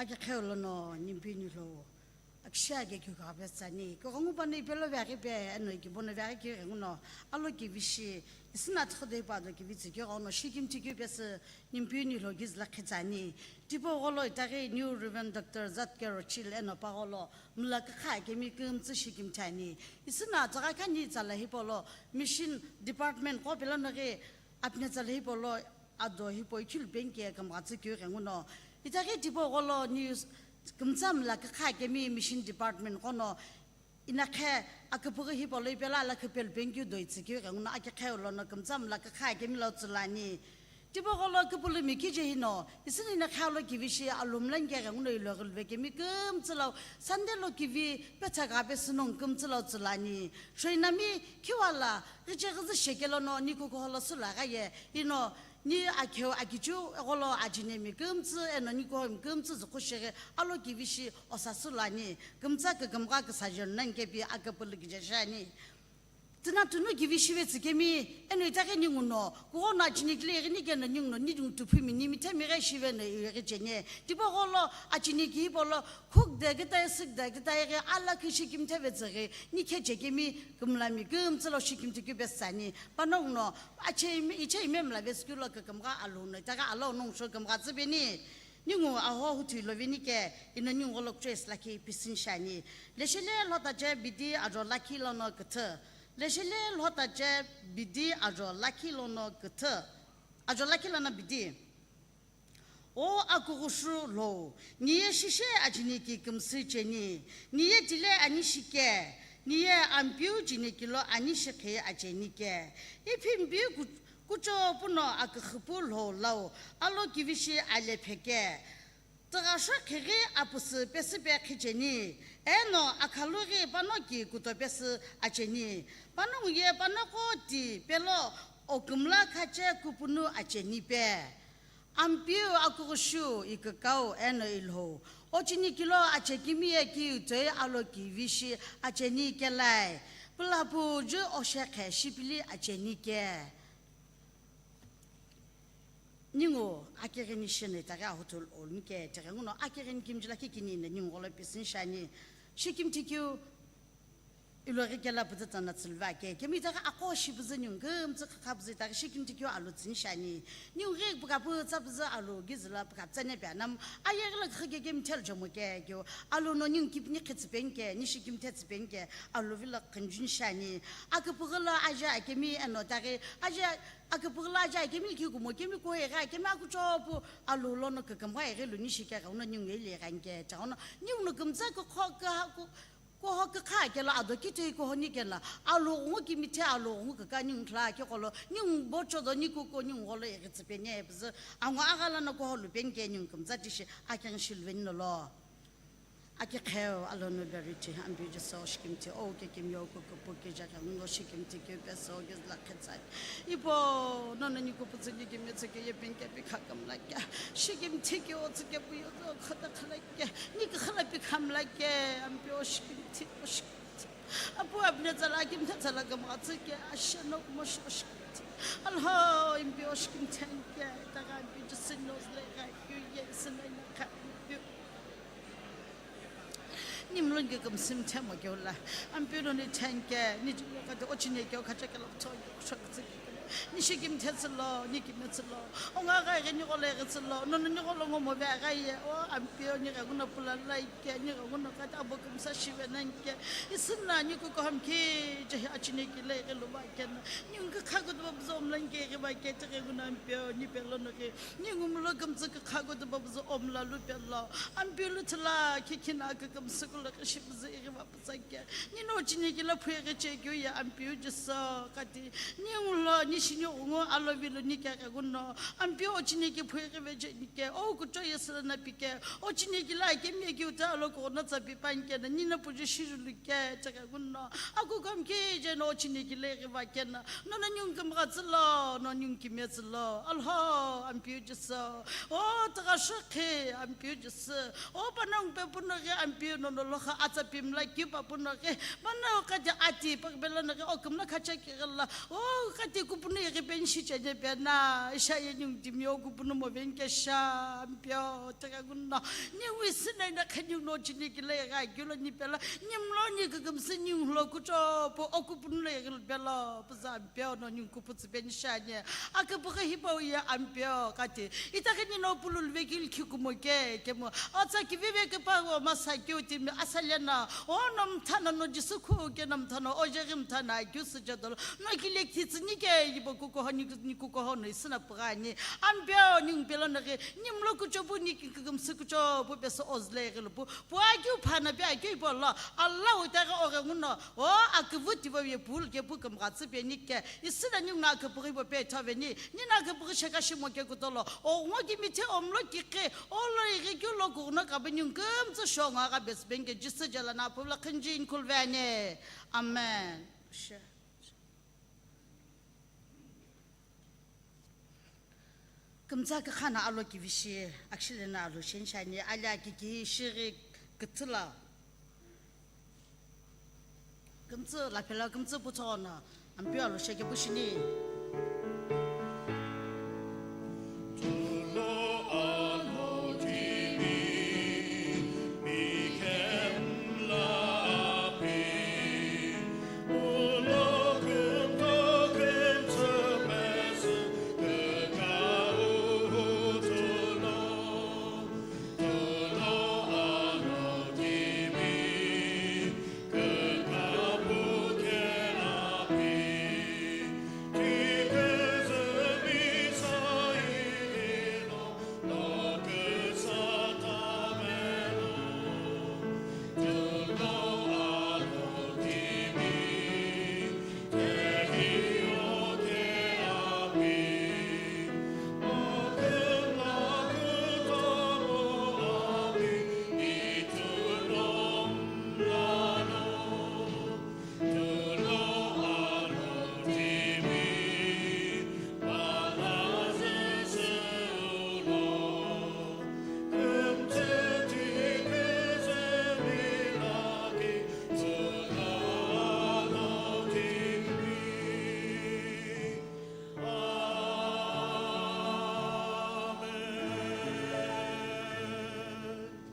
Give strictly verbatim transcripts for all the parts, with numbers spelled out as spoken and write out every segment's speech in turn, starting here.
Akeqheu lono Nimpeu nilhou akishiaghi keu kughape tsüani. Kughengu pano ipelo veghi pe eno ikibono veghi keu ghenguno alo kivishi, isüna athiqhi do hipau do kivitsi keu ghenguno shikimthi keu pesü Nimpeu nilhou kizu lakhi tsüani. Tipau gholo itaghi New Reverend Doctor Zatke Rochil eno pagholo mla kukha akemi kümtsü shikimthi ani. Isüna atagha khani tsala hipau lo Mission Department qo pelono ghi apni tsala hipau lo ado hipau ikhilupeni ke kümghatsü keu ghenguno. Itaghi tipau gholo news kümtsü mla kukha akemi Mission Department qono inakhe aküpüghü hipau lo ipelo alakhi pelupeni keu do itsü keu ghenguno akeqheu lono kümtsü mla kukha akemi lo tsülani. Tipau gholo küpülümi kije hino, isüni inakhe alo kivishi alumlani ke ghenguno ilo ghilve kemi kümtsü lo, Sunday lo kivi petsa ghape sünong kümtsü lo tsülani. Shoinami khiwala, ghiche ghizü shekelo no ni kukuholo sula ghaye, ino ni akheu akichiu gholo ajinemi kümtsü eno ni kuhomi kümtsü züqhu shighi alo kivishi osa sülani, kümtsü kükümgha küsaje nani kepi aküpülü kije shiani. Tina tunu kivi shive tsükemi, eno itaghi ninguno, kughono achiniki le ighini keno ninguno, ningu tuphumi ni mithemi ghi shive no ighini cheni. Tipau gholo achiniki hipau lo, khuk de kitai, sik de kitai ghi, alakhi shikimthi vetsü ghi, ni kheche kemi, kümlami kümtsü lo shikimthi keu pesü tsüani. Panonguno, ache ime, iche ime mla vesü keu lo kükümgha alo no, itaghi alo no ngusho kümghatsü peni. Ningu aho huthu iloveni ke, ino ningu gholo kuchou isi lakhi pisüni shiani. Leshele lhotache bidi ajo lakhi lono küthü. Leshele lhotache bidi ajo lakhi lono küthü. Ajo lakhi lono bidi. O akughushu lhou, niye shishe ajiniki kümsü cheni, niye tile ani shike, niye Ampeu jiniki lo ani shikhi acheni ke. Iphimbi ku-, kuchou puno aküxüpu lhou lau, alo kivishi ale pheke. Tigha shokhi ghi apüsü pesü pe khicheni, eno akhalu ghi pano ki kuto pesü acheni. Panongu ye panoko ti pelo okümla khache kupunu acheni pe. Ampeu akughushu ikükau eno ilhou, ochiniki lo achekimi ye kiu toi alo kivishi acheni kelai, pulapu ju oshekhe shipili acheni ke. Ningu akegheni shino itaghi ahuthu oluni ke, tighenguno akegheni kimiji lakhi kini ino ningu gholo pisüni shiani. Shikimthi keu iloghi kela püzü tsana tsülüva ke, kemi itaghi aqo shi püzü ningu kümtsü khakha püzü itaghi shikimthi keu alu tsüni shiani. Ningu ghi pükapu tsa püzü alu gizüla pükapu tsane pe anam, ayeghi lo kükhe kemi thelu jomo ke keu, alu no ningu kipni khitsü peni ke, ni shikimthi tsü peni ke, alu vilo künjuni shiani. Aküpüghü lo aja akemi eno itaghi aja Aküpüghü lo aja akemi likhi kumo kemi kuho ighi akemi akuchou pu alu lono kükümgha ighi luni shike ghenguno ningu ye ile ighi ani ke, tighenguno ningu no kümtsü kukho kükha ku-, kuho kükha kelo ado kitoi kuho ni kelo alu ghungu kimithe alu ghungu kükha ningu thla ke gholo ningu bocho do ni kuko ningu gholo ighitsü peni püzü angu agha lono kuho lupeni ke ningu kümtsü tishi akeghi shiluveni nolo. Akeqheu alono veriti, Ampeu Jisü shikimthi, o kekemi o kukupu kije ghenguno shikimthi keu pesü o gizüla khitsani. Ipo, nono ni kuputsu ni kimetsü ke yepeni ke pikha kümla ke. Shikimthi keu o tsü kepu yo do khata khala ke. Ni khala pikha mla ke, Ampeu shikimthi, o shikimthi. Apu apni tsala kimthe tsala kümghatsü ke, asheno kumo shikimthi. Alhou, Ampeu shikimthi ke, itaghi Ampeu Jisü nozle gha keu ye, sinaina kha Ampeu. Ni mlungi kümsümthe mo keu la, Ampeu noni thank you, ni jinglo kati ochine keu khacha kelo kutho keu kushok tsiki kelo. Ni shikimthe tsülo, ni kime tsülo. Onga gha ghi ni gholo ghi tsülo, nono ni gholo ngo mo ve gha ye, o Ampeu ni ghenguno pula lai ke, ni ghenguno kati abo kümsa shive nani ke. Isüna ni kukuhami kije hi achine kile ghi luva kena. Ni ngu kha kutuba buzo omla ni ke ghi va ke tighenguno Ampeu ni pelo no ghi. Ni ngu mulo kümtsü kukha kutuba buzo omla lu pelo. Ampeu lu thila kikhina kükümsü kulo kishi buzo ighi va pütsa ke. Ni no ochine kile phuye ghi che keu ye Ampeu Jisü kati. Ni ngu lo ni shini ghungu alo vilo ni ke ghenguno. Ampeu ochine ke phuye ghi ve che ni ke. O kucho ye sila na pi ke. Ochine kile akemi ye keu ta alo kono tsa pi pani kena. Ni na pujo shiru lu ke tighenguno. Akukuhami kije no ochine kile ghi va kena. Nono ni ngu kümgha tsülo, nono ni ngu kime tsülo. Alhou, Ampeu Jisü. O, tigha shokhi, Ampeu Jisü. O, panongu pe puno ghi Ampeu nono lokha atsa pimla kipa puno ghi. Panongu kati ati pakbelo no ghi, o, kümla khacha kighila. O, kati kupu Punu ighi peni shi cheni pena, isha ye ningu timi oku punu mo veni kesha, Ampeu, tega gunno, ningu isina ina khe ningu no chini kile igha kilo ni pela, nimlo ni kikimsi ningu lo kucho, po oku punu le ighi pela, puza Ampeu no ningu kuputsi peni shani, akapughi hipa uye Ampeu kati, itaghi ni no pulu luvekili khikumo ke, kemo, otsa kivive kepa wo masa keu timi asalena, o no mthana no Jisukhu ke no mthana, o jeghi mthana, keu sujadolo, no kile kitsüni ke yibo kukoho ni, ni kukoho no isina pugani. Ampeu ningu pelo no ghi, nimlo kuchopu ni ki-, ki-, kimsi kuchopu peso ozle ghi lupu. Pu akeu phana pe akeu ipo lo. Allah utaghi oghe nguno. O akivu tivo ye pul ke pu kimghatsi pe ni ke. Isina ningu no akapughi bo pe thaveni. Ni no akapughi sheka shimo ke kutolo. O ngo ki mithe omlo ki ke. O lo ighi keu lo kuno kabe ningu kimtsu shongo aga bes benge Jisü jala na pula khinjin kulvene. Amen. Sure. Kümtsa kükhana alo kivishi, akshilena alo shenshani, ali akiki shighi kütsüla. Kümtsü, lapela kümtsü puthona, Ampeu alo sheke pushini.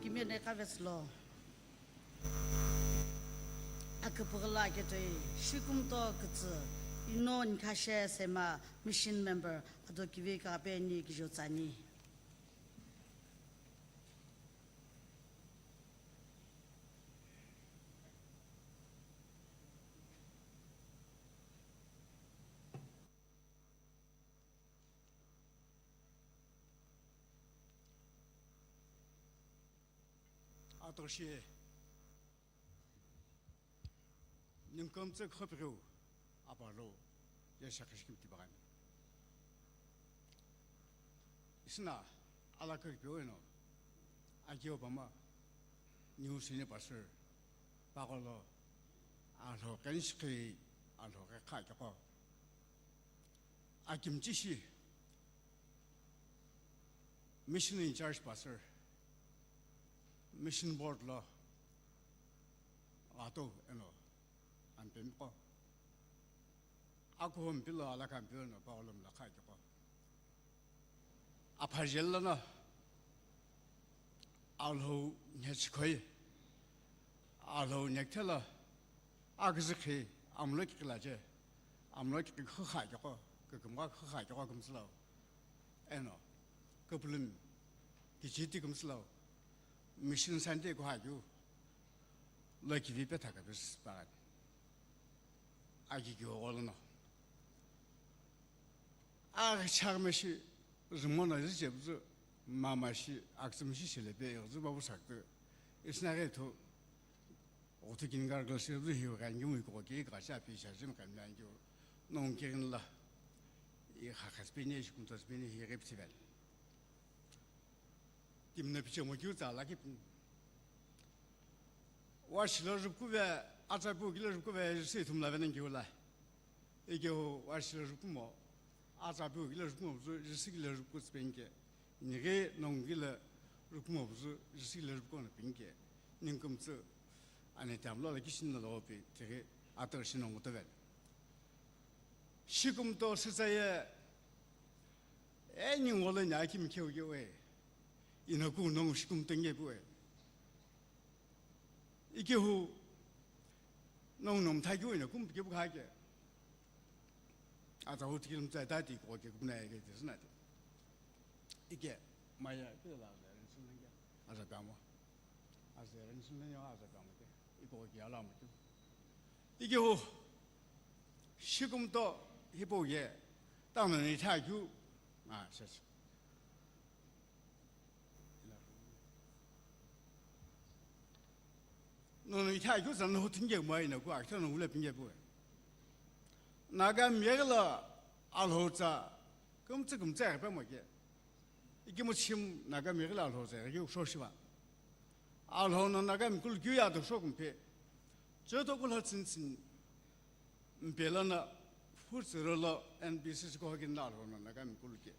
Kimiyene kavetsülo. Aküpüghüla aketoi, shikumto kütsü, ino nikhashe sema mission member, ado kivi kape ni kijo tsani. Atoshi, ningu kümtsü khopighiu, apalo, ye shakhishi kimti bagani. Isina, alakha kipeu eno, agio bama, niu senior pastor, pagolo, alo kenshikhi, alo kekha keko. Akimchi shi, mission in charge pastor, mission board lo ghatou eno ampemiqo. Akuho mpilo alakha mpilo no pagolo mlakha keko. Aphajelo no Alhou nyachikhoi, Alhou nyakthelo, aküzükhi, amlo kiqi lache, amlo kiqi khukha keko, kükümgha khukha keko kümtsülo. Eno, küpülümi, kichiti kümtsülo, Mission Sunday kuha keu, lo kivi petha küpüsü pagani. Aki keu gholono. Aghi chaghi meshi, rümo no izi chepüzü, mama shi, akütsü mishi shile pe, ighüzü babu sakütü. Isina ghi thu, ghuthu kingar class ighüzü hiu ghangimu ikuko ki, ghacha pi shajim kamiangiu, nongu kighinla. I khakhas pini, ishi kumtas pini, hi ghi pitivel. Timno pichemo kiu tsa laki pini. Wa shilo rüpkuve, atsa pu kilo rüpkuve, izi ithumla vena kiu la. Ikeu wa shilo rüpkumo, atsa pu kilo rüpkumo, izi kilo rüpku tspenke. Nighi nongu kilo rüpkumo, izi kilo rüpkumo pinke. Ningu kümtsü, ani tamlo la kishin lo pi, tighi, atar shi nongu tovel. Shikumto sütsa ye, e, ningu lo ina akimi keu kewe, ina ku nongu shikumto nge puwe. Ikehu nongu nom thaki ina kum kepu khake. Ata hu tikil mtsa tati ko ke kumna ke tisna te. Ike maya ke la la ren sun nge. Asa kamo. Asa ren sun nge asa kamo ke. Iko ke ala mo ke. Ikehu shikumto hipo ye. Tang ni thaki. Ah, sasa. Nono ithai keu tsano ho thinge mai na ku akitha no ule pinge pu. Naga miyagla alho tsa kumtsi kumtsi pe mo ke. Iki mo chim naga miyagla alho tsa ke so shiba. Alho no naga mi kul kyu ya do so kumpe. Che to kul ha tsin tsin. Mpelana futsiro lo N B C C ko hagin la lo na ka mikulu ke.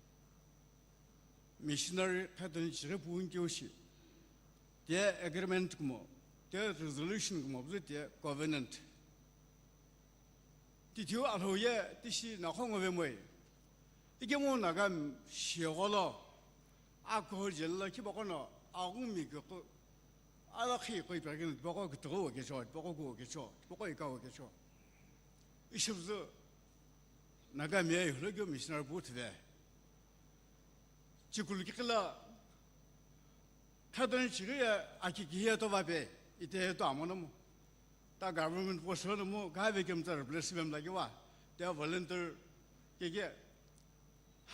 Missionary khatoni chire puun ke ushi. Te agreement kumo, te resolution kumo, bu te covenant. Ti tiu alo ye, ti shi na khongo ve moi. Ike mo na ka shigolo. A ko jel la ki ba kono, a umi ke ko. Ala khi ko ipa ke, ba ko ke to ke cho, ba ko ke cho, ba ko ika ke cho. Ishibzu, Naga miya ihulokeu missionary booth ve. Chikulu kikila, khadon chiri ya aki kihiya to vape, ite to amono mo. Ta government post lo mo, ka ve kem ta replace vem lagi wa. Te volunteer keke.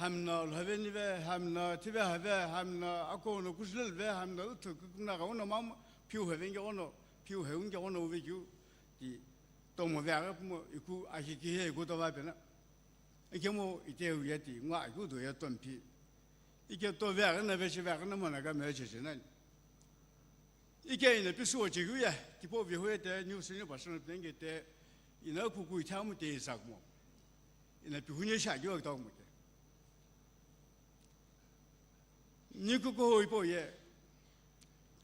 Hamna lhave nive, hamna thive have, hamna ako no kuslel ve, hamna uthu kumna ga ono mam, piu have nge ono, piu have nge ono uve kiu. Ti tomo ve aga mo, iku aki kihiya iku to vape na. Ike mo ite uye ti ngwa yu do ye tompi. Ike to ve aghi na ve shi ve aghi na mo na ka me che che nani. Ike ina pisu o che yu ye, tipo vi hu ye te, nyu sini ba shana penge te, ina kuku itha mo te isa mo. Ina pi hunye sha yu ta mo ke. Ni kuku ho ipo ye,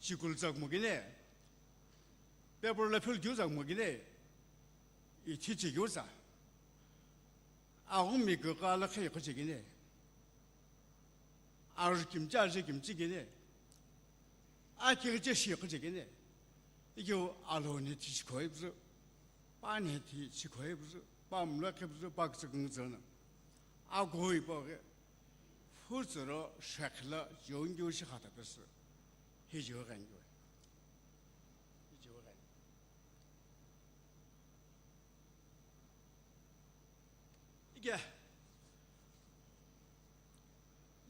chikul tsak mo kine, paper la phil kyu tsak mo kine, ithi che yu tsa. Aghumi kükha lakhi khuchekene. Arü kimchi aje kimchikene. Akighiche shi khuchekene. Ikeu alhoni ti chikhoibzu. Pani ti chikhoibzu. Pamla khibzu, pakchukungzana. Agoi poghe. Futsuro shekhla jongyo shi khata pesu. Hijo gangyo. Hijo gangyo. Ike.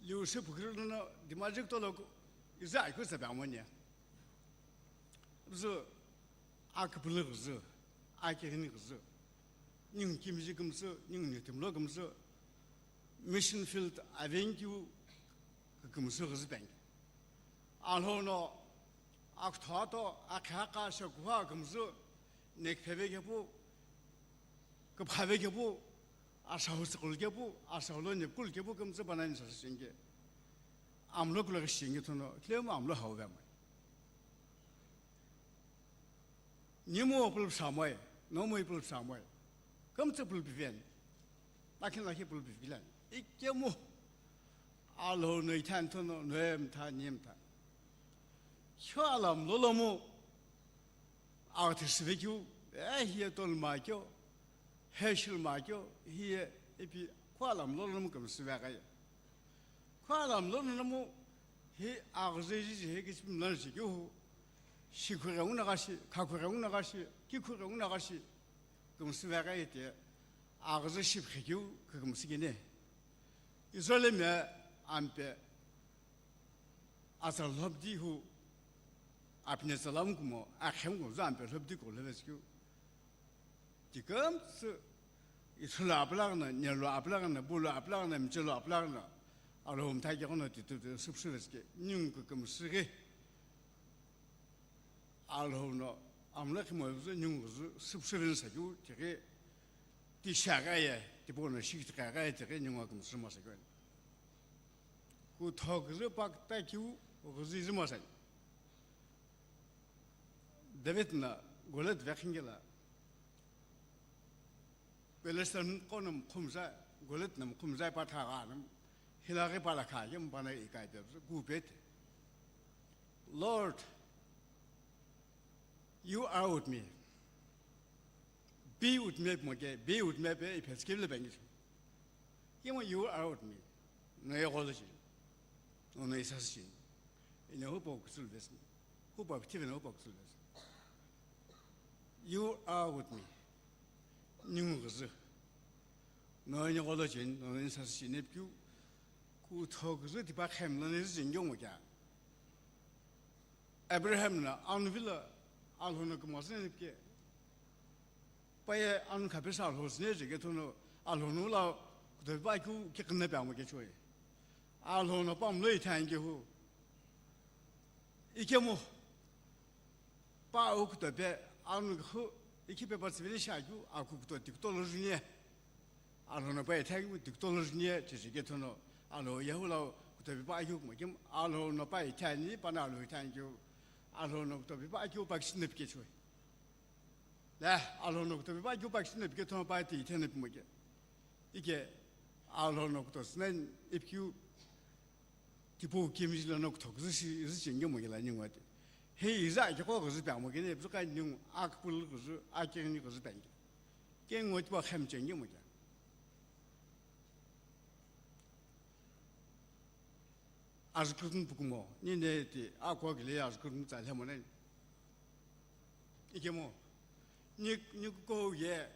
Liu shi pukiri no dimajik tolo iza aiku sabe amoni. Zu akpulu zu, akihini zu. Ning kimji kumsu, ning nitimlo kumsu. Mission field avenue kumsu guzbeng. Alhono, akthato, akhaka, shakwa, kumsu, nekpheve kepu, kphave kepu, asau sikul kepu, asau lo nepkul kepu, kumsu banani sasa shinge. Amlo kula shinge thono, klem amlo hau vema. Nimo pulp samoi, nomo pulp samoi. Kumsu pulp ven. Lakhin lakhi pulp vilan. Ikemu. Alho no ithan thono, noem tha, niem tha. Sho alam lolomu. Artist vekyu, eh, hiye tol ma kyo. Heshil ma kyo, hiye ipi, ko alam lolomu kumsu vekaya. Ko alam lo nomu hi agziji he kichim lan shi kyu hu. Shikhu ga una gashi, khakhu ga una gashi, kikhu ga una gashi. Kumsu vega ite agzi shipkhe kyu kumsu gene. Israel me ampe asal lobdi hu apne salam kumo akhem ko zampe lobdi ko leves kyu. Tikumtsü, ithulu apilagna, nelu apilagna, bulu apilagna, mchelu apilagna, Alhou mthaki kono titu supsuvesike, nyung kukumsike. Alhou no, amla kimo zu, nyung zu, supsuven saku, tike, ti shagaye, tipo no shik tikaye, tike, nyung kumsuma saku. Ku thok zu pak ta kiu, ku zi zuma saku. David na Goliath vekhinge la, Palestine qo no mkhumza, Goliath no mkhumza pa tha gha no, hilaghi pa la kha, yem pa na ikai pe, gu pe te. Lord, you are with me. Be with me, mo ke, be with me pe, ipe skip le bengi. Yem you are with me. No ye golo chi. No no isas chi. Ina hupo kusul ves. Hupo active na hupo kusul ves. You are with me. Ningu gzü. No ini golo chin, no ini sasi chin epkiu. Ku tho gzü tipa khem lo ni zin yong kya. Abraham na anu vila alho no kma zin epke. Paye anu khape sa alho zin epke thono alho no la kuto ba ku ki kna pa mo ke choi. Alho no pam lo ithan ke hu. Ikemu. Pa u kutope anu khu ikhipe pa tsivili shakyu aku kuto tikto lo junie. Alho no pa ithakyu tikto lo junie, tishike thono alho yehu lau kutope pa akyu kumakim alho no pa ithani pa na alho ithakyu. Alho no kutope pa akyu pa kisine pike chue. La, alho no kutope pa akyu pa kisine pike thono pa ti ithene pimake. Ike alho no kuto snen ipkyu. Tipau kemiji lono kuthok zü shi, zü chengemo kela ningu ati. He iza ake ko zü pamo kene, zü ka ningu akpul zü, akeni zü penge. Ke ngo tipau khem chengemo kya. Azkutun pukumo, ni ne ti akwa gile azkutun tsa lemo ne. Ikemo, ni, ni ko ye,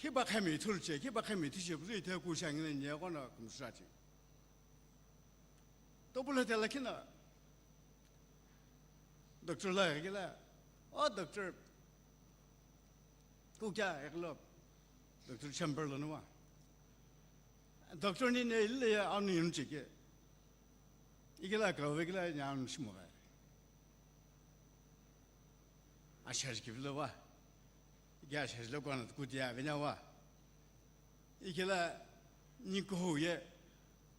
Hiba khami thulche, hiba khami thiche, buzui the ku shangi ne nye kono kumsrachi. Topula te lakina. Doctor la gila. O doctor. Ku kya eklo. Doctor chamber lo nuwa. Doctor ni ne ile ya anu yun chike. Igila ka vegila nya anu shimo ga. Ashar kivilo wa. Ike ashar lo kwana kuti ya venya wa. Ikela ni kuhu ye,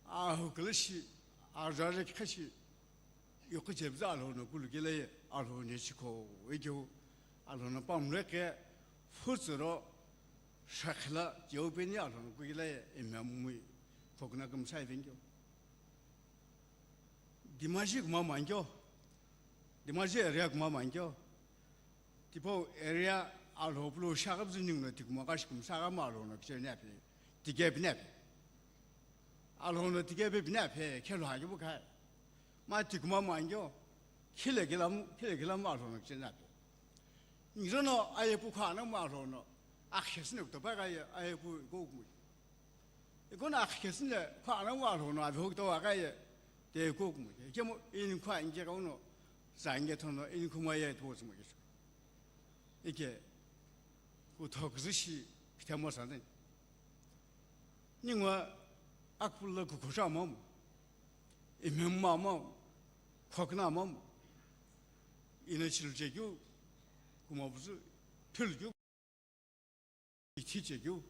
ahu kalashi, arjare kashi, yoku jebza alho no kulu kele ye, alho ne chiko, ikyo, alho no pamre ke, futsuro, shakla, jopeni alho no kukele ye, imamui, kokna kumsai vengyo. Dimaji kuma mangyo, Dimaji area kuma mangyo, Tipau area alho pulo shagab zining no tikuma kashi kum shagab ma alho no kicheni api. Tike pine api. Alho no tike pe pine api, khelo hagi bu khai. Ma tikuma ma angyo. Khile gilam, khile gilam alho no kicheni api. Ngirono aye pu khana ma alho no. Akhesne to ba ga aye pu go mu. Ikona akhikesine kwa ana wa lo no avi hokito wa kaye te ko kuma ke kemo in kwa inje ka uno zange thono in kuma ye to suma ke ike ku thok zishi kitamo sane ningwa akpul la ku khosha mom imem mom khokna mom ina chilje kyu kuma buzu thul kyu Ithi chekeu,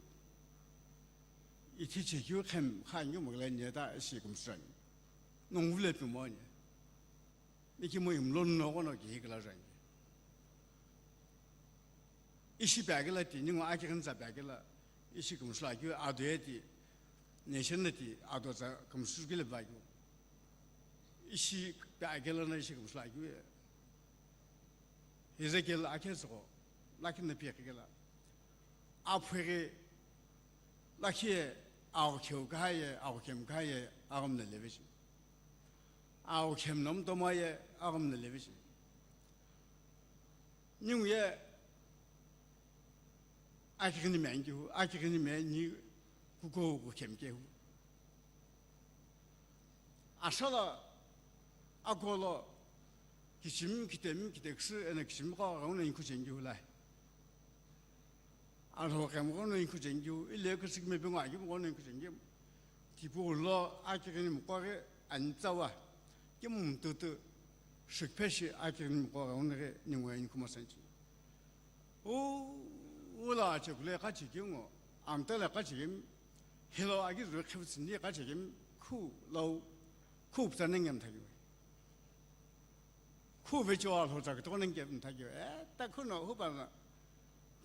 ithi chekeu khem khanyu magla nyeta ishi kumsrang. Nongvule pimoni. Miki mo imlon no kono ki hikla rang. Ishi pagila ti ningo aki kanza pagila ishi kumsla kyu adoye ti nation ti ado za kumsukile bagyu. Ishi pagila na ishi kumsla kyu. Ezekiel akhe züko, lakhi na piyekhe kela. Aphughi lakhi ye, aghukhem kaha ye, aghukhem kaha ye, agham na leveshi. Aghukhem nom toma ye, agham na leveshi. Ningu ye, akighini me angihu, akighini me ni kuko kukhem kehu. Asala akolo kichimi, kitemi, kiteksu, ena kichimi kwa gauna inku chengi hulai. Alo kem gauna inku chengi hu, ile kusik me bingwa kim gauna inku chengi. Tipu lo akigini mkwage anitsawa. Kim mtutu shikpeshi akigini mkwage gauna ge ningwa inku masanchi. U, ula achekule kachikingo, amtala kachikim, hilo agizwe khivtsini kachikim, khu lau, khu ptanengem thagiwe. Khu vecho alho chak tonengem thagiwe. E, ta khuno hupana.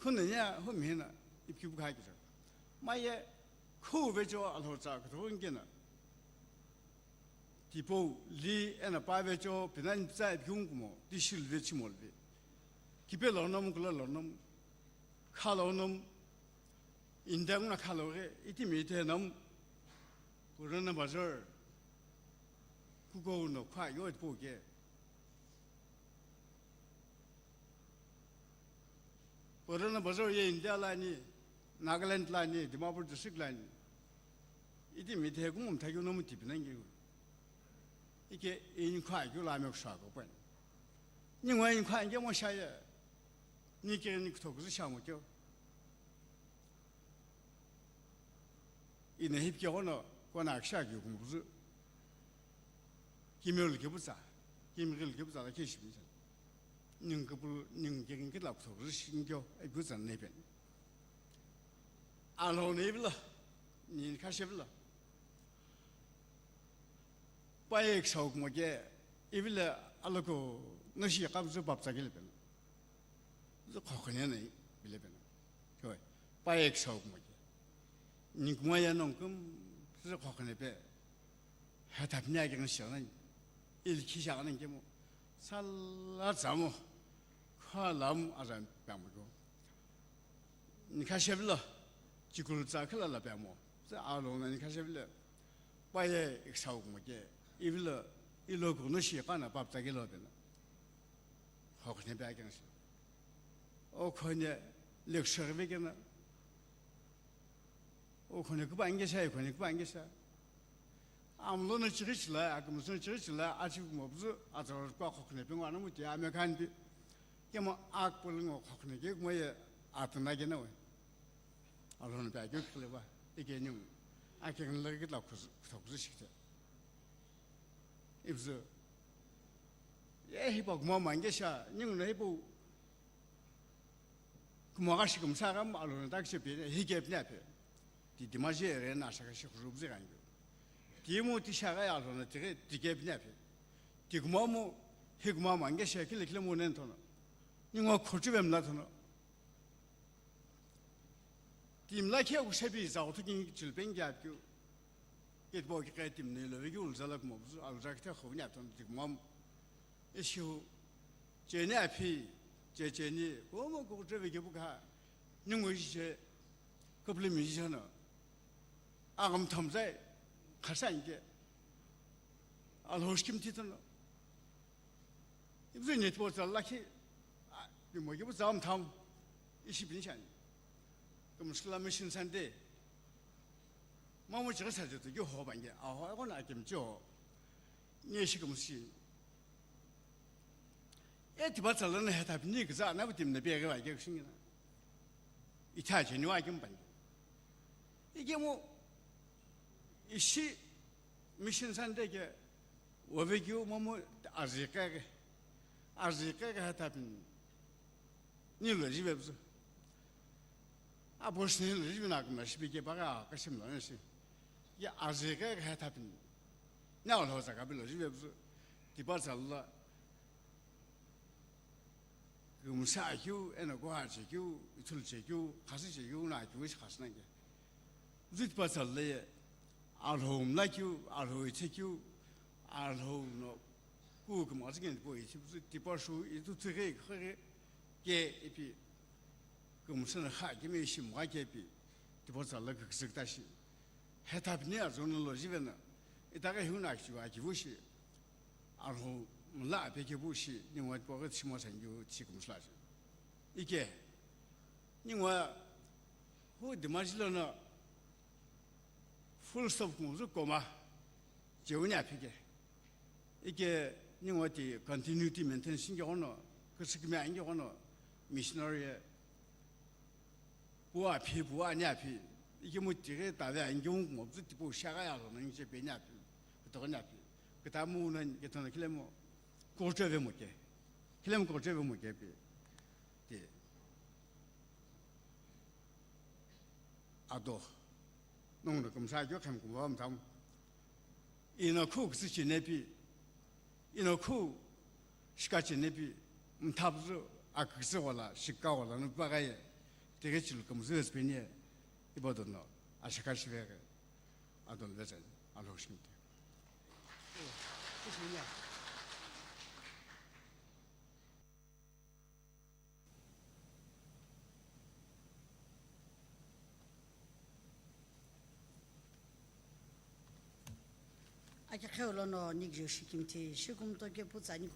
Khuna nia hu mihina ipikipikha kisa. Maye khu vecho alhotsa kutho ngena. Tipau li ena pa vecho pinani psa ipikung kumo, tishil ve chimol ve. Kipe lo nom kula lo nom. Kha lo nom. Indang na kha lo ge, iti mi te nom. Purana Bazar. Kuko no kha yo po ke. Purana Bazar ye India lani, Nagaland lani, Dimapur district lani. Iti mi te kumum thagyu nomu tipinangi. Ike in kha gyu la me kusha ko pen. Ni ngwa in kha nge mo sha ye. Ni ke ni kuthok zu sha mo kyo. Ina hip ke kono, kona aksha ke kumbuzu. Kimyol ke butsa, kimril ke butsa la ke shibin san. Ning ke bul, ning ke king ke la kuthok zu shin kyo, e butsa ne pen. Alo ne bila, ni ka she bila. Pa ek shauk mo ke, ibile aloko no shi ka butsa bapsa ke le pen. Zu khokhne nai bile bena. Koi, pa ek shauk mo ke. Ning mo ya nong kum, zu khokhne pe. Hatap nya ke nang shana. Il ki sha nang ke mo. Sala tsamo. Khalam azan pamo ko. Ni ka shebla. Chikul tsa khala la pamo. Za alo na ni ka shebla. Pa ye ek shauk mo ke. Ibla ilo ko no shi kana pap ta ke lo bena. Hokne ba kena shi. O khone lecture ve kena. O khone kuba nge sai, khone kuba nge sa. Amlo no chiri chila, akum so chiri chila, achi mo bzu, atro kwa khokne pe ngwana muti ame kan bi. Kemo ak pul ngo khokne ke mo ye atna ke na we. Alon ba ke kle ba. Ike nyu. Ake ngi le ke la khuz, khuz shikte. Ibzu. Ye hipa kuma mange sha, ningu na hipu. Kuma ga shi kumsa ga ma lo na tak shi pe, hi ke pna pe. Ti ti ma je re na sha ga shi khuru bzi ga ngi. Ti mu ti sha ga ya lo na ti ke, ti ke pna pe. Ti kuma mu, hi kuma mange sha ki le ki le mu nen tono. Ningu khochu bem na tono. Timla khe ku shepi za uthu king chilpen gap kyu. Ket bo ki qe tim ne lo ve ki ul zala kumo bzu, al zak te khov nya ton tik mom. Ishu, che ne aphi, che che ni, ko mo ko tre ve ki bu ka. Ningu je, couple mi je na. Agam tham zai, khasan ke. Al hosh kim ti ton. Ibzu network za lakhi, a, bimo kibu zam tham, ishi bin shan. Kumushkila mission Sunday. Mamu chika sa tu ki ho bange, a ho ko na kim cho. Ni shi kumushi. E tiba tsala na heta ni gza na bitim na be ga ke shin na. Ita je ni wa kim bange. Ike mo, ishi mission Sunday ke, wovekeu momu azikeke, azikeke hatapin, ni lo jive bzu. Abos ni lo jive na kuma shibike baga kasim lo nesi. Ya azikeke hatapin, ni lo zaka bilo jive bzu. Tipa zalla, Kümsa akeu, eno kuha chekeu, ithulu chekeu, khasü chekeu, no akeu ishi khasü nangikea. Zütipa tsala ye, Alhou mlakeu, Alhou ithekeu, Alhou no ku kümazü keni po ithi zütipa shu ithu tsüghi khaghi ke ipi kümsa no kha kemi ishi mgha ke ipi tipa tsala küküsü kta shi. Hetapini azono lo jivena, itaghi huna akichiva akivu shi. Arhu mla ape kepu shi, ningwa tipaqo tishimo sangyu tishi kümsüla shi. Ike, ningwa hu dima jilono full stop kumuzu comma, cheuni aphike. Ike, ningwa ti continuity maintain shinge kono, küsükümia inge kono, missionary ye, Puwa phi, puwa anya phi, ikimu tighi tave angimu kumo bzu tipu shagha yalo na ngiche pe nya phi, kutoka nya phi, kitamu na kitono kilemu, kocheve mo ke, kilemu kocheve mo ke pi, ti, ado, nong na kumsa kyo khem kumba mtam, ino khu kusi chine pi, Ino khu shika cheni pi mthapzü aküzü wala shika wala nu paghaye. Tekechilu kümzü vetsüpeni, ibodono ashaka shiveghi adolo vetseni, alhou shimti. Aki qheu lono nikjo shikimthi, shikumto kepu tsani.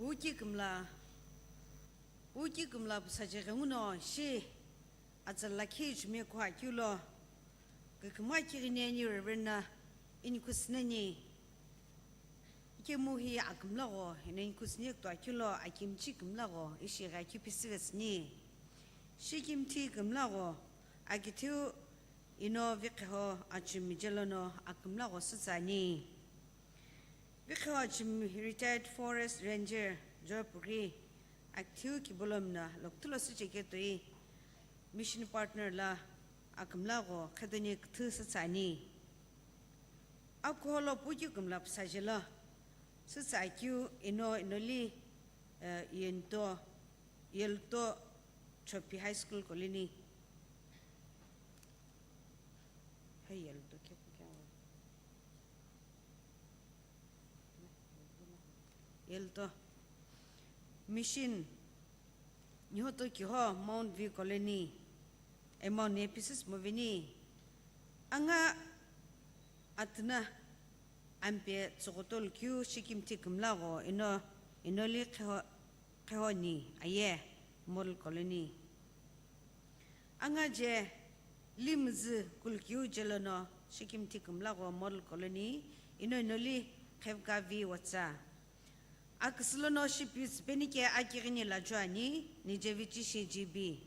Puki kümla, puki kümla pusaje ghenguno shi atsala khi chumie kuha kiulo, küküma kighini ani Reverend na inikusneni. Ikemu hi akümlagho, eno inikusni kutwa kiulo, akimchi kümlagho, ishi gha kipisivesni. Shikimthi kümlagho, akithiu ino vikhiho achumi jelono akümlagho sütsani. Vikhiho achumi retired forest ranger Joy Pugri, akithiu kibolomna loktulo sücheketoi mission partner la akümlagho khedoni küthü sütsani. Akuholo puki kümla püsajelo sütsa kiu ino inoli, eh, yento, yelto Chopi High School Colony. Hey, yelto, kya, kya? Yelto. Mission. Nihoto kiho Mount View Colony. E Mount Ephesus movini. Anga atuna ampe tsogotol kiu shikimthi kümlagho ino, inoli kheho, khehoni aye Model Colony. Anga je limzü kulkiu jelono shikimthi kümlagho Model Colony ino inoli khevka vi watsa. Aküsülono shipiu tsüpenike akighini lajuani, nijevi chishi G B,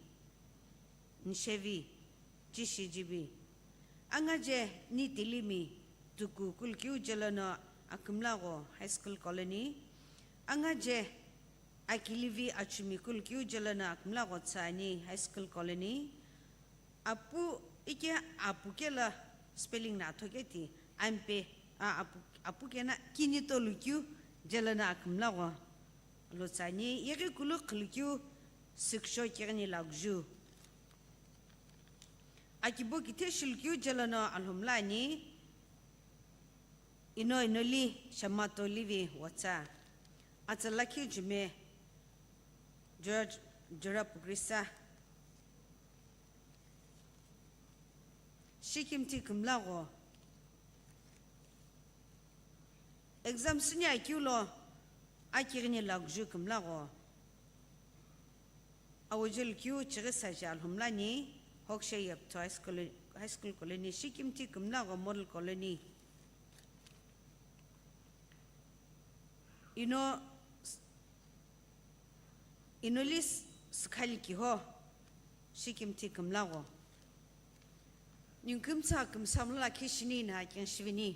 nishevi chishi G B. Anga je ni tilimi tuku kulkiu jelono akümlagho High School Colony. Anga je akilivi achumi kulkiu jelono akümlagho tsani High School Colony. Apu ike apu kela spelling na thoketi ampe, a, apu, apu kena kini tolu kiu jelono akümlagho lo tsani, yeghi kulu khulukiu süksho kighini lakuju. Akibo kithe shulukiu jelono alhomlani, ino inoli shamato livi watsa. Atsala khi jume George Jora Pugrisa. Shikimthi kümlagho. Exam süni akiulo akighini lakuju kümlagho. Awujul kiu chighi saji alhomlani, Hokshe Yeptho High School, High School Colony, shikimthi kümlagho Model Colony. Ino Inoli s-, sükhali kiho, shikimthi kümlagho. Ningu kümtsü kümsamla kishini na keng shivini.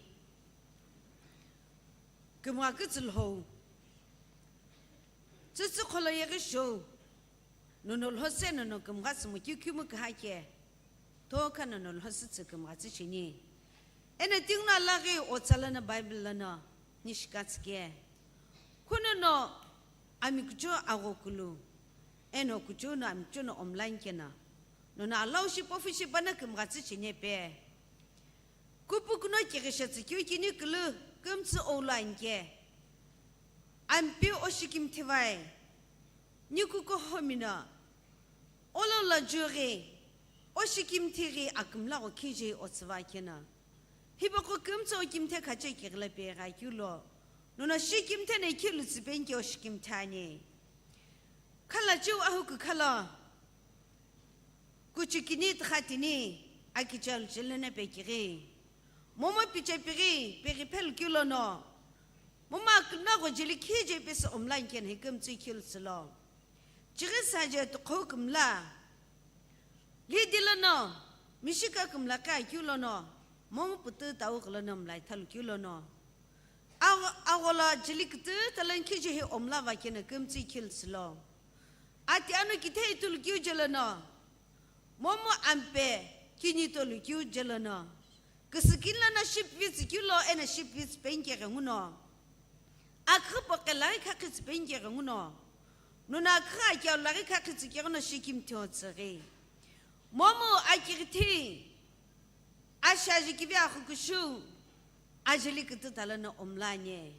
Kümgha kütsü lhou. Tsütsü kholo yeghi shou. Nono lhose nono kümgha tsümu kikümu kahake. Tokha nono lhosütsü kümgha tsü shini. Eno tinguna laghi otsa lono Bible lono nishika tsüke. Khunono ami kucho aghokulu. Eno kucho no ami kucho no omlankena. Nono alau shi pofu shi pana kümgha tsü shini pe. Kupu kuno kighisha tsükeu kini kulu kümtsü oulu anke. Ampi oshikimthi vai. Nikuku homino. Olo la jughi. Oshikimthi ghi akümlagho khiji otsüva kena. Hipaqo kümtsü okimthe khache kighila pe gha kiulo. Nono shikimthe ne khilu tsüpenke oshikimthi ani. Khala chiu ahuku khala. Kuchukini txatini akichalu chelena pekighi. Momo pichepighi peghi phelkiu lono. Momo akümlagho jeli khije pesi omlankena hi kümtsü khilu tsülo. Chighi saje tukhou kümla. Lidi lono, mishika kümla kha kiu lono, momo putu tau lono mlai thalu kiu lono. Agho-, aghola jeli kütü talan khije hi omla vakena kümtsü khilu tsülo. Ati anu kithei tulu kiu jelono. Momu ampe kini tolu kiu jelono. Küsükini lono ship vitsü kiu lo eno ship vitsü penke ghenguno. Akhü poke laghi khakhi tsü penke ghenguno. Nono akhü akia laghi khakhi tsü keghuno shikimthi otsüghi. Momu akighithi. Ashaji kivi axukushu, ajeli kütü talono omlanye.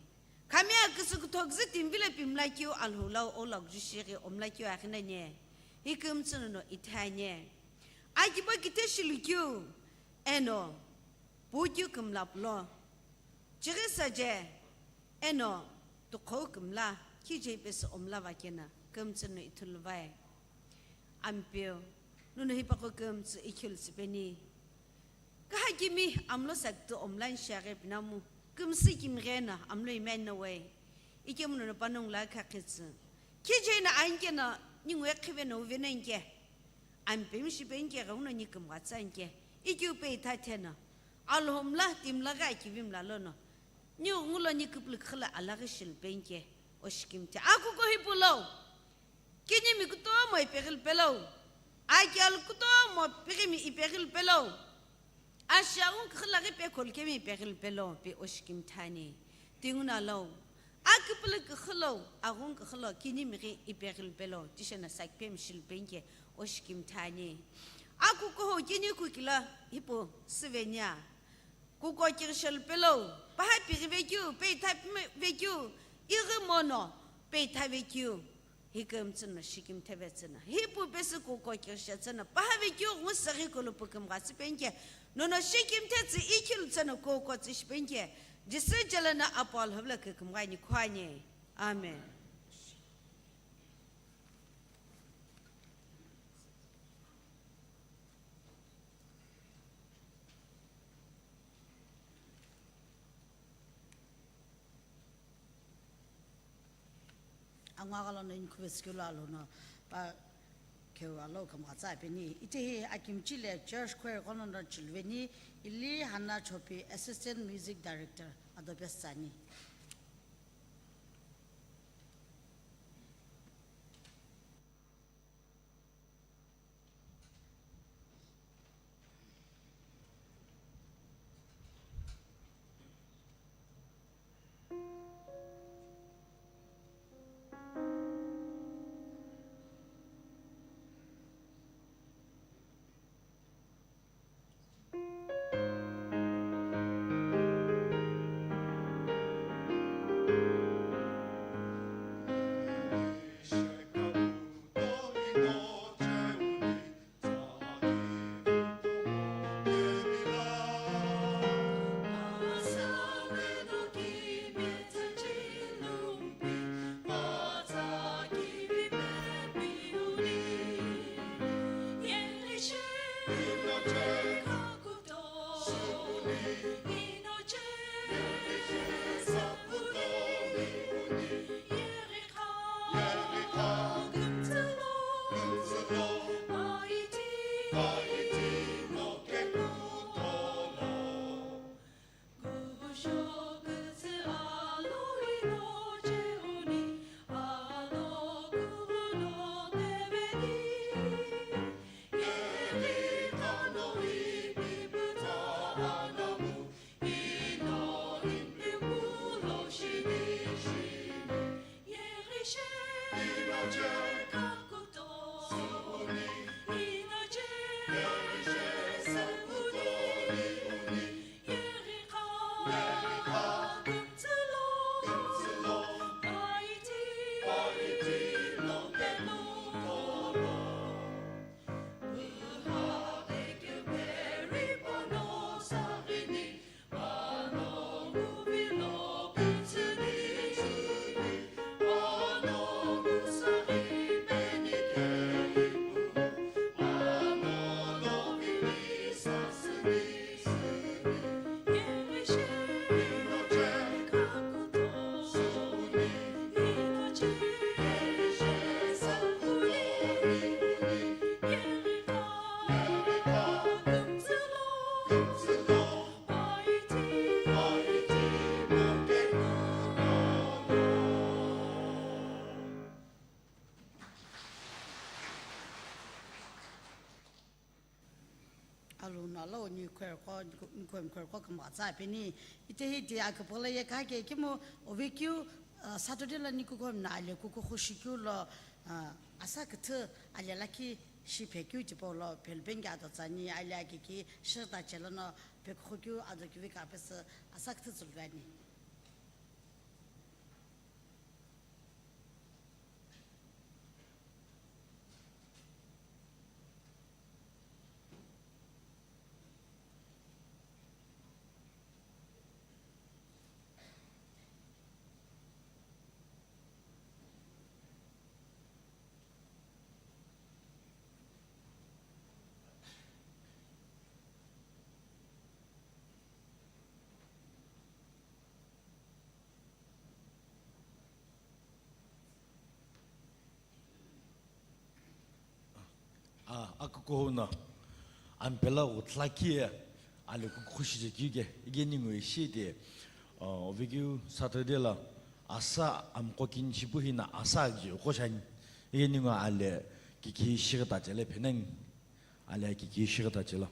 Khami aküsü küthoküzü timvilo pimla kiu alhoulau ola kuju shighi omla kiu axinanye. Hi kümtsü nono ithanye. Akibo kite shilu kiu, eno, pu kiu kümla pulo. Chighi saje, eno, tukhou kümla, Khije pesü omla vakena, kümtsü no ithulu vai. Ampeu, nono hipaqo kümtsü ikhilsü peni. Kahakimi amlo saktu omlan shiaghi pinamu, kümsü kimghena amlo imena wai. Ikemu nono panongu la khakhitsü. Khije na ankena, ningu ekhive no uvenenke. Ampemi shipenke ghenguno ni kümghatsanke. Ikeu peitha thena. Alhomla, timla ghi akivimla lono. Ni ngulo ni küpülü khüla alaghi shilpenke, oshikimthe. Akuko hipau lo. Kinimi kutomo ipeghilpe lo. Akialu kutomo pighimi ipeghilpe lo. Ashiaghungu khüla ghi pekholu kemi ipeghilpe lo, pi oshikimthe ani. Tinguna lo. Aküpülü kükhü lo, aghungu kükhü lo, kinimi ghi ipeghilpe lo. Tishena sakipemi shilpenke, oshikimthe ani. Akuko ho kini kukila hipau süvenia. Kuko kighishelu pelo, paha pighi vekeu, peitha vekeu, ighi mono, peitha vekeu, hi kümtsü no shikimthe vetsü no. Hi pu pesü kuko kighishetsü no, paha vekeu, ngu seghi kulupu kümghatsü penke, nono shikimthe tsü ikhilu tsü no kuko tsü shipenke, Jisü jela no apu Alhou vilo kükümgha ni khuani. Amen. Angwa galo no inkhuvetsükelo alo no pa kheu alo kümghatsa peni. Itehi akimchi le church choir kono no chilveni ili Hana Chopi Assistant Music Director ado pestsani. Aluna lo ni kwerko, ni kwerko kümghatsa peni, itehi ti aküpüla ye kake kemu ovekeu, uh, Saturday la ni kuko mna ale kuko khushikeu lo, uh, asa küthü ale lakhi shi phekeu tipau lo phelpenge ado tsani ale akiki shirta chelono pekhu keu ado kivi kapesü asa küthü tsülvani. Kukuhou no ampela ghuthla kiye ale kukhu shi je kike, ike ningu ishi te, uh, ovekeu Saturday la asa amqo kini shipu hina asa aghi uqo shani. Ike ningu ale kiki shighita chele phenang, ale kiki shighita chela.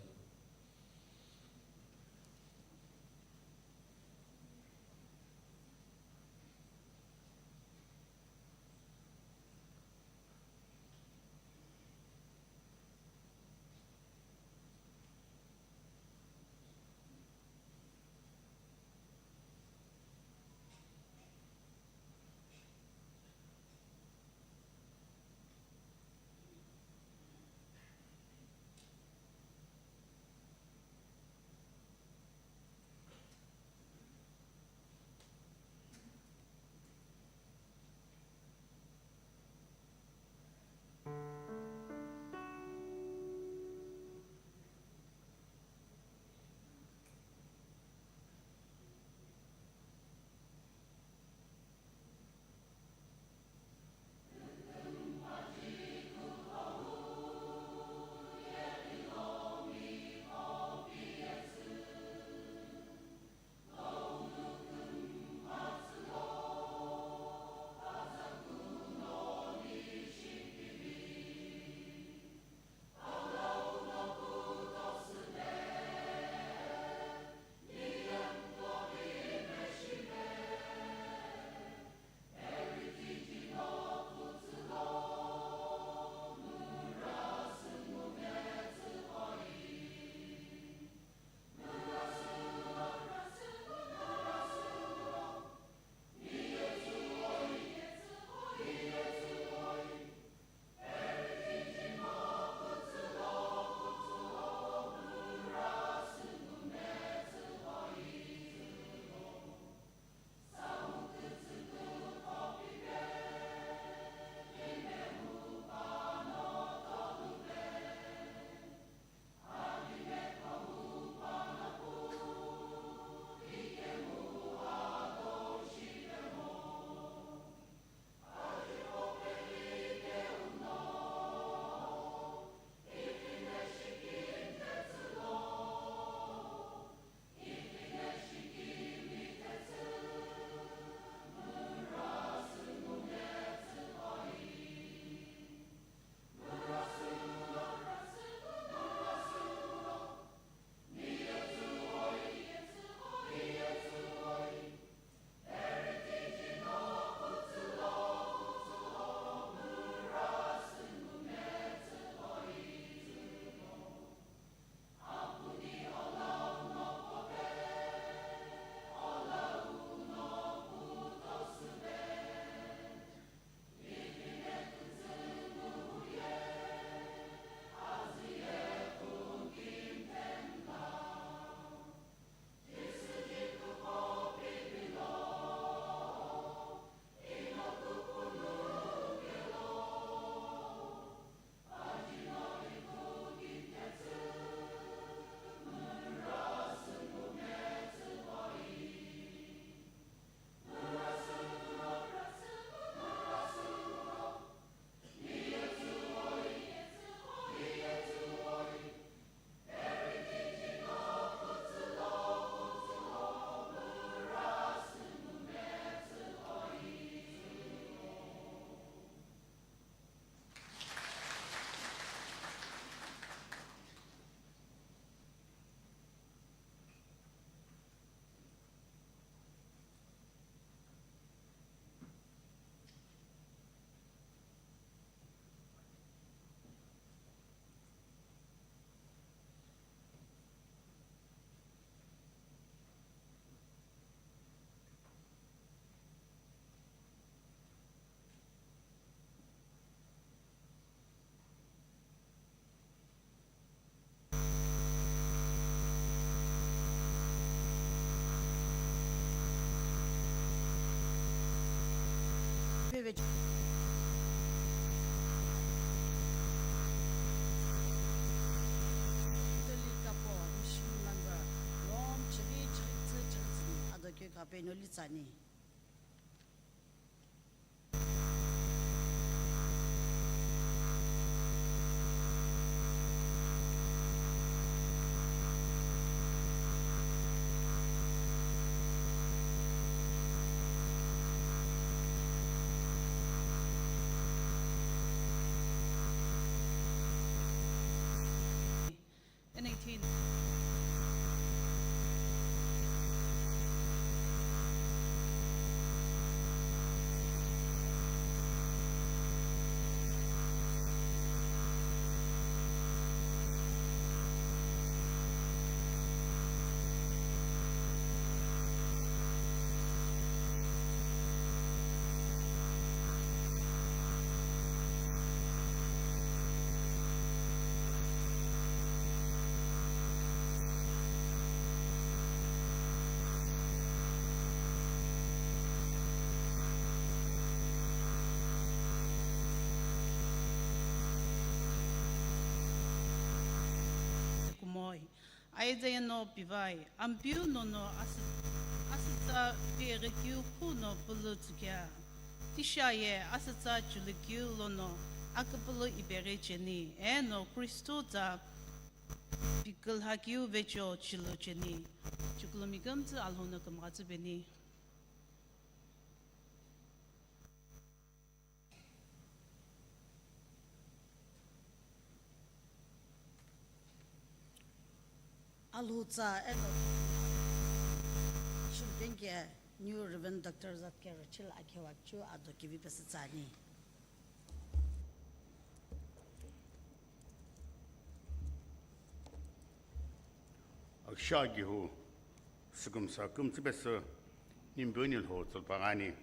Catholic kapo mission number Rome chighi chighi tsü chighi tsü ni ado keu kape no litsani. Aizaye no pivai, Ampeu nono asü-, asütsa pighi keu khuno pulu tsükea. Tisha ye asütsa chulu keu lono aküpülü ipeghi cheni, eno Kristo tsa pikülha keu vecho chulu cheni. Chukulu mi kümtsü Alhou no kümgha tsüpeni. Alhou tsa eno shulpengke New Reverend Doctor Zatke Rachel Akhewakchu ado kivi pesü tsani. Akisha kihu, sükumsa kümtsü pesü, nimbeni lho tsulpagani.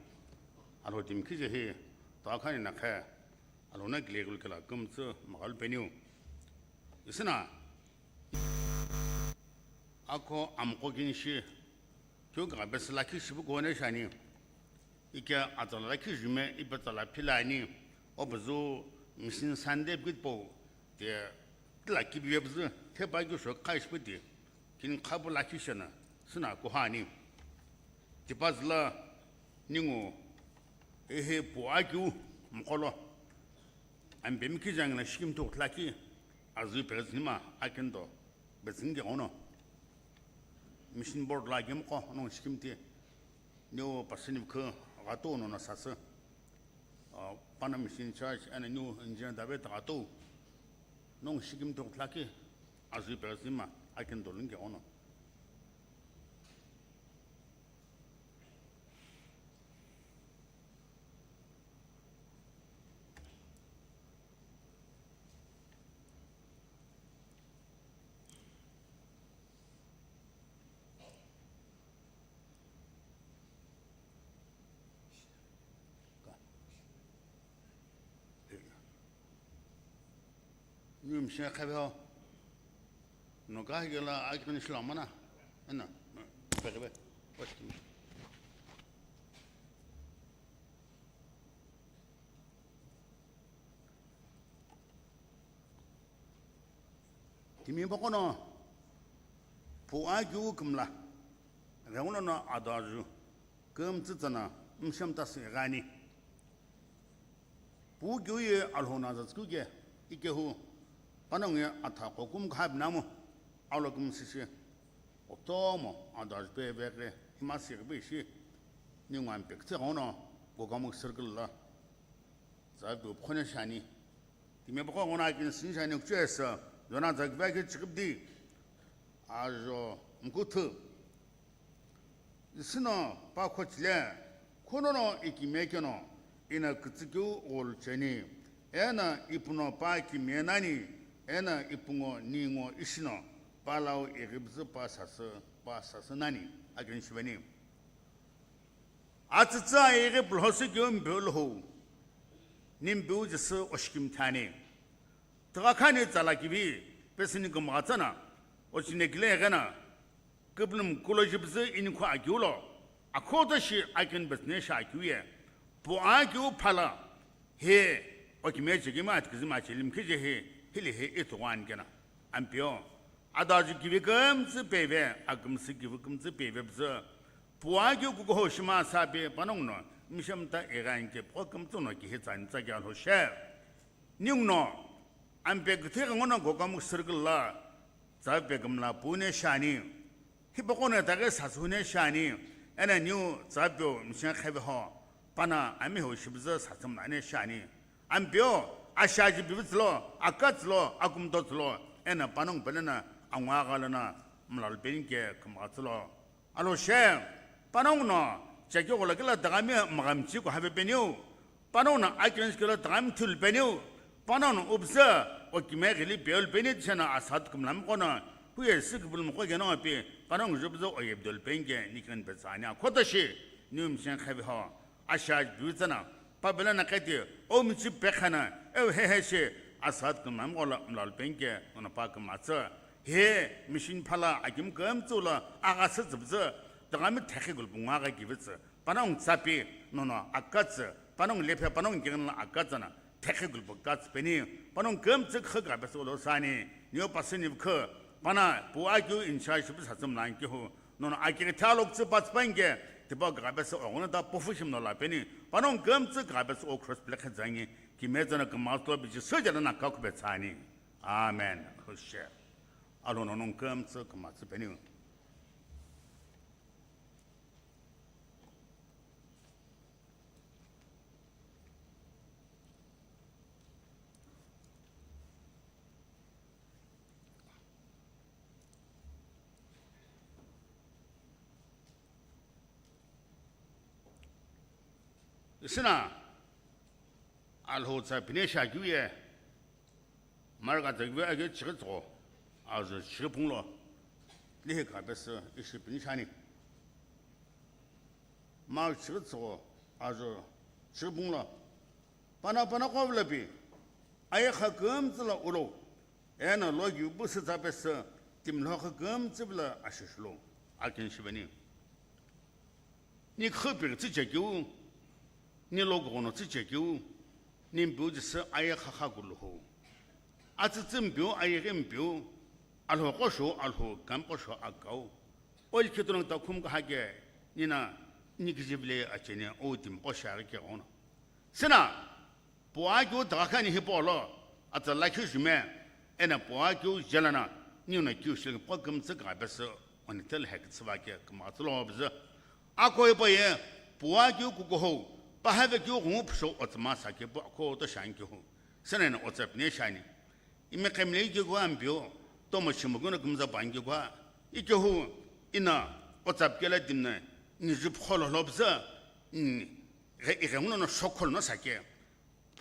Alhou timi kijehi, takhani nakhe, Alhou na kile kulu kela kümtsü maghalu peniu. Isina, ako amko kinshi, kyo ka pesü lakhi shipu kone shani. Ike atsala lakhi jume, ipe tsala philani, obuzu machine Sunday bit po, te tila kibiye buzu, te pa kyo shok kai shipu ti, kin khapu lakhi shana, sina kuhani. Tipa zila ningu, ehe pu akiu mkolo. Ambemi ki jangina shikim tuk laki, azui pezima akindo, bezin ke ono. Mission board la gimko, ono shikim ti. New Pacific ghato no na sasü. Ah, Panam Mission Church and New Engineer David ghato. Nong shikim tuk laki, azui pezima akindo linge ono. Niu mishina khabe ho. No ka higela akini shilo mana. Ena, pekebe. Timi bokono, pu akiu kümla, rengulono adaju, kümtsü tsana, msham tasi gani. Pu kiu ye Alhou na zatsuke, ikehu, panonge atha kokum khabnamu, alo kümsisi, otomo, adaju pe veke, himasi bishi, ningwan pekse gono, gokamu circle la. Zaviu phone shani. Timi boko ngona kin sin shani kuchesa. Zona zaviu ki chikipdi. Ajo mkuthu. Isino pa khochile. Khonono ikime keno. Ina kitsikeu gol cheni. Ena ipuno pa kime nani. Ena ipungo ningo ishino. Palau igibzi pa sasü, pa sasü nani. Akin shiveni. Atsütsü ayeghi pulhosi keu mpeu lhou, nimpeu Jisü oshikimthani. Tighakhani tsala kivi, pesini kümgha tsana, ochinekile eghena, küpülüm kulo jibzü inikhu akiu lo, akhoto shi akin pesine shi akiu ye, pu akiu phala, he, okime chekima atkizima chelimkhi je he, hili he itughwan kena. Ampeu, adaju kivi kümtsü peve, akümsü kivi kümtsü peve bzü, Puwaghi kukuho shima sapi panonguno, mishemta ighanke pokümtsuno kihi tsani tsakya lhoshe. Ninguno, ampe kithighi ngono gokamu circle la, tsape kümla pune shani. Hipokono taghi sasune shani, ena niu tsapeo mishen kheveho, pana amiho shibzü sasümlane shani. Ampeo, ashaji bibitslo, akatslo, akumtotslo, ena panongu pelena, angwa ghalana, mlalpenike kümghatslo. Alhoshe, panonguno, chekighola kila dagami mghamchi ko havepeniu. Panonguno, akenskelo dagami thulpeniu. Panonguno, ubse, okime ghili peulpeni tishena asat kumlamkono. Huye sikbul mkho geno pi, panongu jubzo oyebdolpenike nikin petsani akhotashi. Niu mshen khaviho. Ashaji bitsana. Pabelana kati, omichi pekhana, eu hehe shi, asat kumlamkola mlalpenike, nona pa kumatsa. He, machine phala akim kümtsü lo, agha sütsüptsü, tongami thekhi gulpungu agha kivitsü, panongu tsapi, nono akatsü, panongu lephe, panongu kengenla akatsana, thekhi gulpu katsü peni, panongu kümtsü khü kapesü lo sani, niyo pasü nivkhü, Pana puakeu in charge shipu satsü mlani kehu, nono akighi thalo kutsu patsü panike, tipau kagabesa oghona ta pofu shimno lapeni, pano kümtsü kagabesa o cross pile khedzangi, kimetsü na kümtsü lo bichi sojana na kakube tsani. Amen. Hoshe. Alo nono kümtsü kümtsü peni. Isina, Alhou tsa pine shakeu ye, Mark atsa kivi akeu chighi tsügho, ajo chighi phunglo, lihi kapesü ishi pine shani. Mark chighi tsügho, ajo chighi phunglo, pana pana kovlapi, ayekha kümtsü lo ulo, eno lokiu pusu tsa pesü, timlokha kümtsü pila ashishulo, akin shiveni. Ni khüpighi tsüchekeu, ni lokughouno tsüchekeu, ni mpiu jisü aye khakha kuluhu. Atsütsü mpiu, ayeghi mpiu, alhou qosho, alhou kam qosho akau. Olikhi tunang ta khum kahake, nina, ni kijivile achene, o timi qosho aghi keghono. Sina, Puakeu dagha khani hipau lo, atsa lakhi jume, eno puakeu jela na, niu no keu shilki puakeu kümtsü kagha pesü, oni tel hek tsüva ke kümtsü lo bzü. Ako hipau ye, puakeu kukuhou, pahave keu ghungu phushou otsüma sa ke pu ako to shan kehu. Sena eno otsap ne shani. Ime kemle ikehu ampeu, tomo shimokeu no kümtsü pa nkehu, ikehu, ina, otsap kela timne, ni jup kholo lo bzü, ni, ghe, ighe nguno no shokholo no sa ke.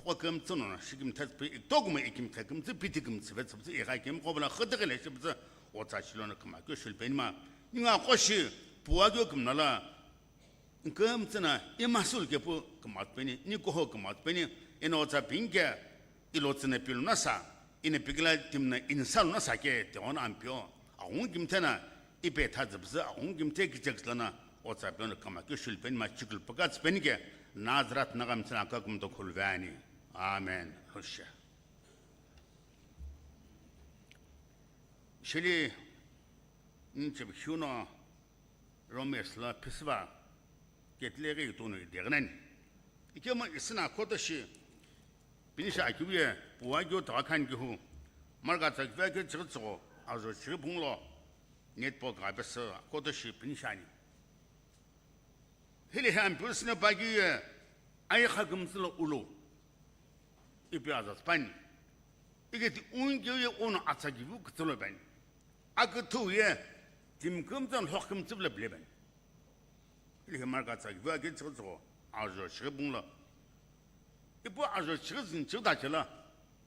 Pho kümtsü no, shikimthe pi, iktokumo ikimthe kümtsü, piti kümtsü, vetsü, igha kimqo bla, khütüghile shipütsü, otsa shilono küma keu shulpenima. Ninga qoshi, puakeu kümnala, kümtsü na, imasul kepu kümatpeni, nikuho kümatpeni, eno otsa pinke, ilo tsüne pilunasa, ine pikila timna insalunasa ke, teon ampio, aghungu kimthe na, ipe thadzüpüzü, aghungu kimthe kichekslana, otsa piono küma keu shulpenima chikul pakatspenike, Nazareth naga mtsina kakumto khulvani. Amen. Hoshe. Shili, nchip hiuno, Romes la phisüva, ketleghi ituno ideghinani. Ikemu isina kotoshi, pinisha akiviye, puakeu dagha khani kehu, Mark atsa kivi akeu chighi tsügho, ajo chighi phunglo, netpo kagha pesü, kotoshi pinishani. Hili he ampeu sine pa keu ye, ayekha kümtsü lo ulo. Ipi aza tsüpani. Iketi unkeu ye ono atsa kiviu kütsülo peni. Aküthüu ye, timi kümtsü no lhokhi kümtsü pila pile peni. Hili he Mark atsa kiviu akeu chighi tsügho, ajo chighi phunglo. Ipu ajo chighi züni chighi dachela,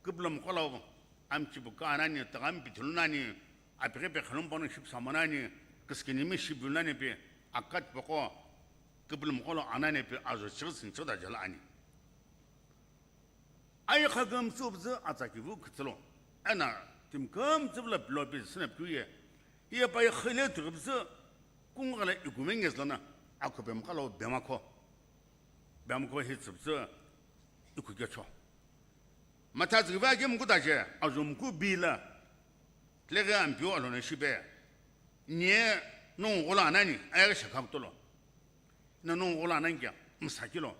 küpülümi qo lo, amchipu ka nani, tagami pithulu nani, apighi pe khalum pano shipu samanani, küsükinimi shipu nani pi, akat poko, küpülümi qo lo anani pi ajo chighi züni chighi dachela ani. Ayekha kümtsü püzü atsa kiviu kütsülo. Ena timi kümtsü pila pilo pi sünep keu ye. Iye pa ye khile tüghü püzü kungughala ikume ngezlana akhu pemkha lo bemakho. Bemkho hi tsüpüzü ikhu kecho. Matha tsükiva kemu kudaje, azumku bila. Tlege ampeu alona shipe. Nie nongu ghola anani, ayeghi shakha kutolo. Na nongu ghola anani kya, msakilo.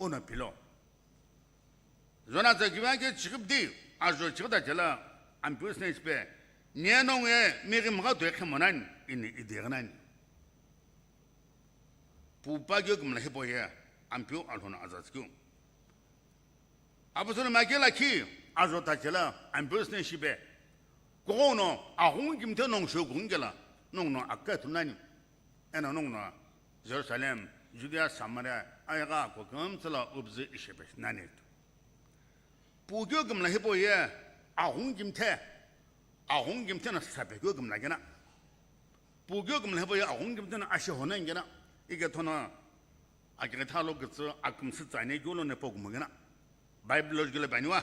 Ono pilo. Zona tsükiva ke chikipdi, ajo chikita jela, ampeu sine shipe. Nie nongu e, mighi mga doi khemonani, ini idighinani. Pupa keu kümla hipau ye, ampeu alhona aza tsükeu. Apostle Michael lakhi, ajo dachela, ampeu sine shipe. Kughono, aghungu kimthe nongu shou gungu kela, nongu no akha ithulu nani. Eno nongu no, Jerusalem, Judea, Samaria, ayegha ko kümtsü lo upüzü ishepe nani. Pukeu kümla hipau ye, aghungu kimthe, aghungu kimthe no sapekeu kümla kena. Pukeu kümla hipau ye, aghungu kimthe no asheho nani kena. Ike thono, akighi thalo kütsü, akümsü tsani keu lo nepo kumo kena. Bible lo jukelo paniwa.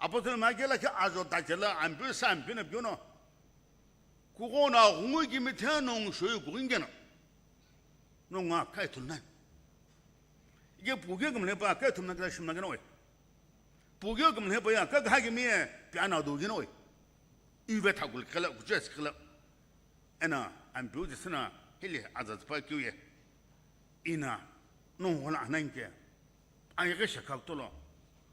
Apostle Michael lakhi ajo dachela, ampeu sa ampeu no pekeu no. Kughono aghungu kimthe nongu shou gungu kena. Nongu akha ithulu nani. Ike pukeu kümla hipau akha ithulu nani kela shimla kena we. Pukeu kümla hipau ye akha kaha kimi ye piano do kena we. Ive thakul khala kuches khala. Ena Ampeu Jisü na hili azatsüpa keu ye. Ina nongu ghola ananke. Ayeghi shekha kutolo.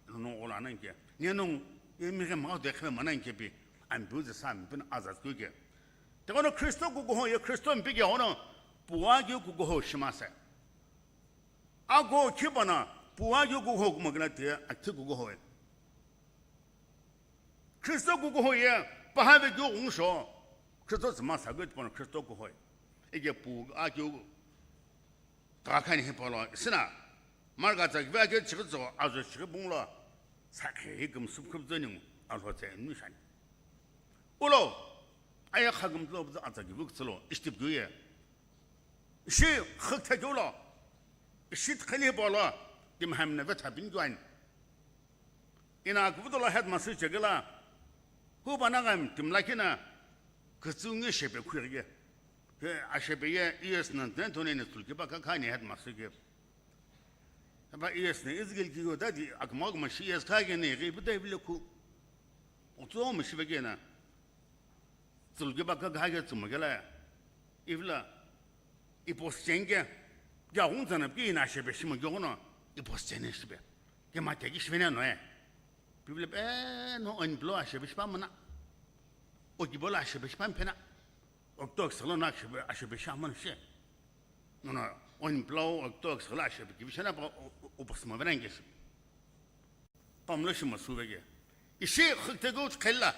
Nongu ghola ananke. Niye nongu ye mighe magha de khime mananke pi. Ampeu Jisü Ampeu na azatsü keu ke. Tekono Kristo kukuho ye Kristo mpike hono puwa keu kukuho shimase. Ako khipana puwa keu kukuho kumakila te akthi kukuho ye. Kristo kukuho ye pahave keu ghungsho. Kristo tsüma sakeu tipano Kristo kukuho ye. Ike pu akeu kakhani hipolo sina. Marka tsa kive akeu chikitso azo chikibunglo. Sakhe hi kümsüp khupzoni ngu alho tse nishani. Ulo, aya khagümtlo bza atsa kivu kitsilo, ishtip keu ye. Ishi khikthekeu lo, ishi tkheni hipolo, timham na vetha pin kuani. Ina kuvutola headmaster chekela, hu banagam timlakina, kutsungi shepe khuirige. Ke ashepe ye, yes na, then tone ne tulki ba kakhani headmaster ke. Ba yes ne, izgil ki yo, dadi, akma akma shi yes kha ke ne, ke bu dai bile khu. Otso ma shi be ke na. Tsulgi baka kage tsumagela. Ivla. Ipos chenge. Ya hung zana pi na shebe shima gyono. Ipos chene shebe. Ke ma tegi shebe no e. Biblia be no on blow a shebe shpa mana. O gibola shebe shpa pena. Oktok sala na shebe a shebe shama she. No no on blow oktok sala shebe gibi shana ba o pas ma venange. Pamlo shima suvege. Ishi khiktegou khella.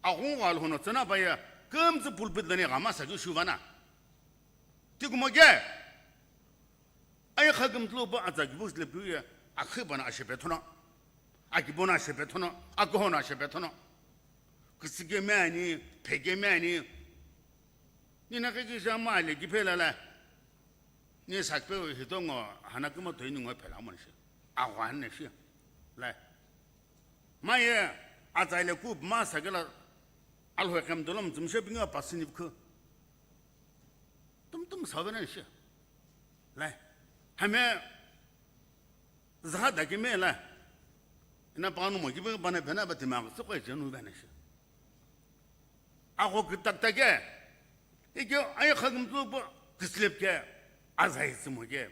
Aghungu alhono tsana baya. Kümzü pulpit lani ghama sakeu shuvana. Tikumo ge. Ayakha kümtlo bu atsa kibu sile piu ye. Akhi bana ashepe thono. Akibona ashepe thono. Akohona ashepe thono. Kisige meani, pege meani. Nina kiki jama le kiphela la. Ni sakpe hitongo hana kuma toini ngo phela mo shi. Awan ne shi. La. Maye, azaile ku ma sakela alho kem dolom zumshe binga pasini khu. Tum tum savena shi. La. Hame zaha daki me la. Ina panu mo gibi bana bena bati ma so ko jenu bena shi. Ago kitak take. Ike ayi khagum tu bu kislep ke azai simo ke.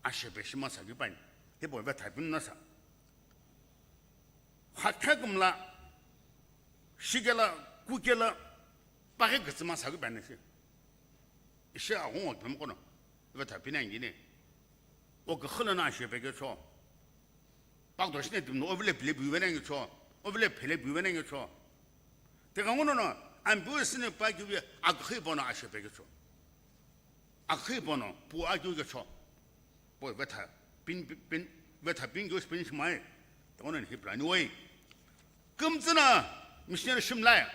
Ashepe shima sa ki pani. Hipo ve thapin na sa. Hakha kumla shikela kukela pake kitsima sa ki pani shi. Ishi aghungu kipemu kono, iva thapinangi ne. O kükhala na ashepe ke cho. Pakdo shine timno, o vile pile piu venangi cho. O vile pele piu venangi cho. Teka ngono no, ambiu sine pa kiu ye, akhi bono ashepe ke cho. Akhi bono, pu akeu ke cho. Po vetha, pin, pin, vetha pin kiu spin shimai. Teka ngono ni hipla ni wai. Kümtsü na, missionary shimlai.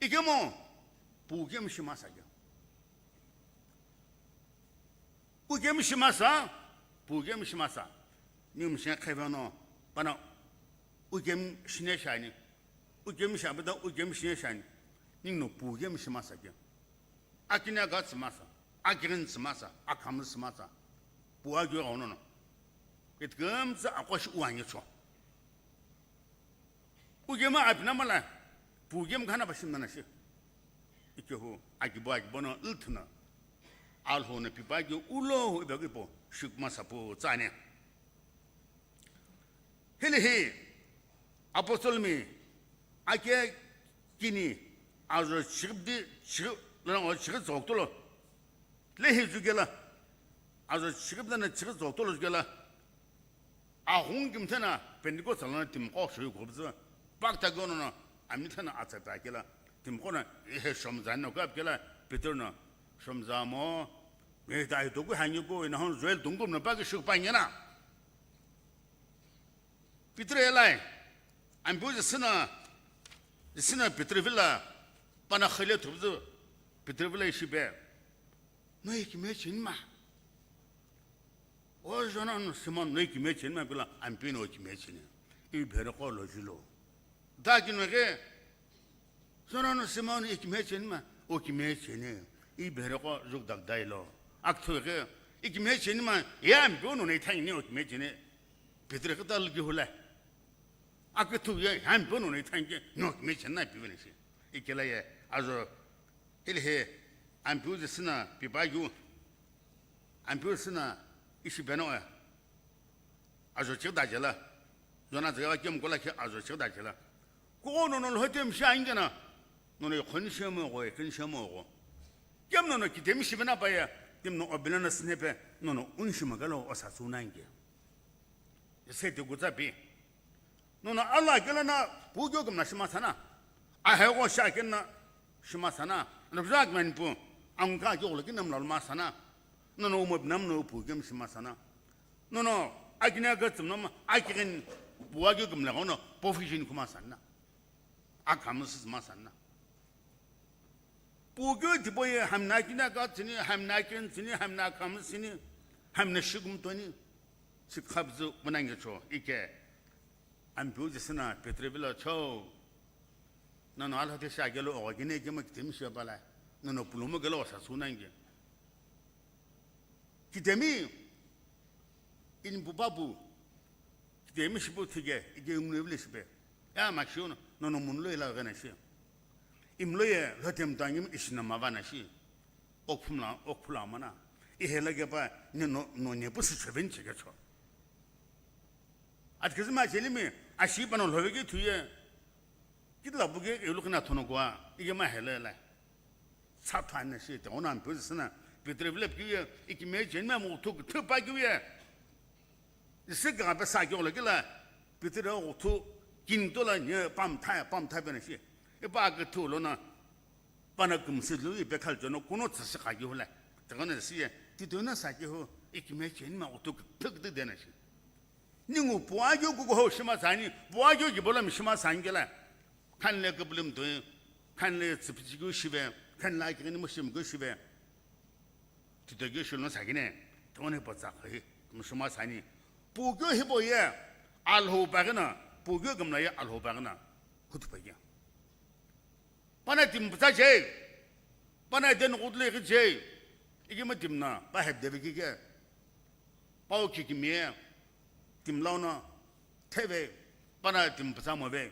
Ikemu, pu kemu shima sa ke. Ukemu shimasa, pukemu shimasa. Ni mshe kheveno, pana ukemu shine shani. Ukemu shabda ukemu shine shani. Ningno pukemu shimasa ke. Akine aga tsumasa, akirin tsumasa, akam tsumasa. Pua gyo ono no. It comes akwash uanyecho. Ugema apinamala, pugem khana bashim nana shi. Ikehu, agibo agibo no ilthuna. Alho na pipa gi ulo ibe gipo, shukma sapu tsane. Hili hi, apostol mi, ake kini, azo chigdi, chig, lana o chig zoktolo. Lehi zugela, azo chigdi lana chig zoktolo zugela. Aghungu kimthena Pentecost lana timiqo shoyu ghubzü. Pakta gono no amithena atsata kela. Timiqo no ehe shomzan no gab kela Peter no shomzamo. Nge dai dogu hangi go ina hon Joel dungum no bagi shuk panyena. Peter elai. Ambu sina sina Peter villa pana khile thubzü. Peter villa ishibe. No ikime chinma. O Jonah no Simon no ikime cheni ma pila ampino ikime cheni. I bhere ko lo jilo. Da kino ke Jonah no Simon ikime cheni ma o kime cheni. I bhere ko juk dak dai lo. Ak thu ke ikime cheni ma ya ampino ne thang ni o kime cheni. Peter ke dal ki hula. Aküthü ye Ampeu nono ithani ke no kime chena pive na shi. Ikela ye ajo hili he Ampeu Jisü na pipa yu. Ampeu Jisü na ishi beno e. Ajo chigda jela. Jona jaga kem kola ke ajo chigda jela. Ko nono lo tem shi ange na. Nono khon shi mo go, ken shi mo go. Kem nono ki tem shi bena pa ya. Tem no obila na snepe nono un shi magalo o sa sunange. Ise de gutsa pi. Nono ala kela na pukyo kümna shima sana. Ahe go sha kenna shima sana. Nabza kmen pu. Angka kyo le kinam lal ma sana. Nono umo binam no pukyo shima sana. Nono akine ka tsumna ma akigen buwa kyo kümla gono pofishin kuma sana. Akamus ma sana. Pukyo tipoye hamna kina ka tsini, hamna ken tsini, hamna kam tsini, hamna shigum toni. Sikhabzu munange cho ike. Ampeu Jisü na Petro vilo cho. Nono alhate sha gelo o gine gema kitemi shi bala. Nono pulumo gelo sa sunange. Kitemi in bubabu. Kitemi shipu thige ike umle vile shipe. Ya ma shiu no, nono munlo ila gana shi. Imlo ye lotem tangim ishina mavana shi. Okphumla, okphula mana. Ihela gepa ne no, no ne pusu cheben chege cho. Atkizima chelimi ashi pano lhove ke thuye. Kitla buke elukna thono kwa, ike ma hele la. Sa thane shi te ona Ampeu Jisü na Petro vile piye, ikime chen ma mo thu thu pa kiye. Isi ga pe sa kyo le kila, Petro o thu kin to la nye pam thai, pam thai bena shi. E pa ke thu lo na, pana kumsi lu ipe khal jono kuno tsisi ka kyo le. Te kono si ye, ti to na sa kyo, ikime chen ma o thu thu de na shi. Ningu puagyo kuko ho shima sani, puagyo ki bola mi shima sani kela. Khanle kablim to, khanle tsipichi kyo shibe, khanle akini mo shim kyo shibe. Tito kyo shulno sakine, tone pa tsa khahi, mo shima sani. Pukyo hibo ye, alho bagana, pukyo gamla ye alho bagana. Hutu pa ye. Pana tim putsa je. Pana den gudle ki je. Iki ma tim na pa heb debe ki ke. Pau ki kimi. Tim launa. Thebe. Pana tim putsa mo be.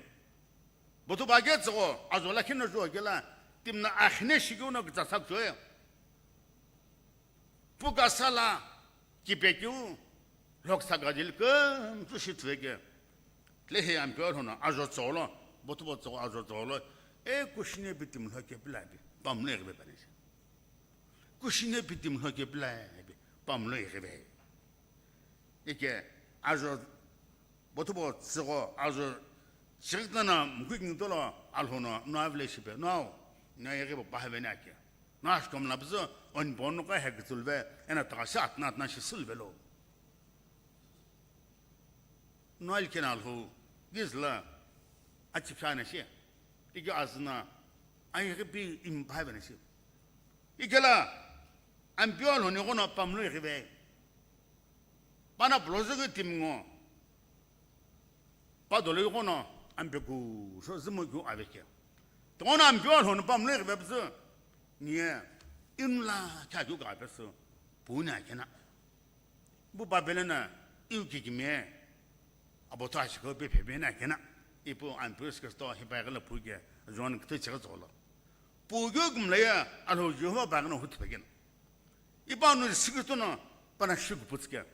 Botu ba ge tso ajo la khin jo ge la. Tim na akhne shi ge no gitsa sak jo. Pukasala kipekiu lhoksa gajil kümtsü shi thuveke. Lehi Ampeu Alhou no ajo tsolo, botubo tsoko ajo tsolo, e kushine pi tim lhoke pilabi, pamlo eghibe panisha. Kushine pi tim lhoke pilabi, pamlo eghibe. Ike ajo Botubo tsügho ajo chighi tana mkhu kini tolo Alhou no no avile shipe, no, no yeghi bo pahave ne ake. No ashkom la bzü on bon no ka he kitsulve, ena taka shi atna atna shi sulve lo. No alkena Alhou gizla achipshane shi. Igi azna ayeghi pi im pahave ne shi. Ikela Ampeu Alhou ni ghono pamlo yeghive. Pana pulozü ghi tim ngo. Pa dolo ighono ampe ku sho zümo keu aveke. Tighono Ampeu Alhou no pamlo ighive püzü. Nie imla kya keu ka pesü. Puni akena. Bu babele na iu kikime. Abo to ashiko pe phebe na kena. Ipu Ampeu Kristo hipa igala puke. John kito chighi zolo. Pugyo gumla ye Alhou Jehova bagana hutu pekena. Ipa no sikito no pana shiku putske.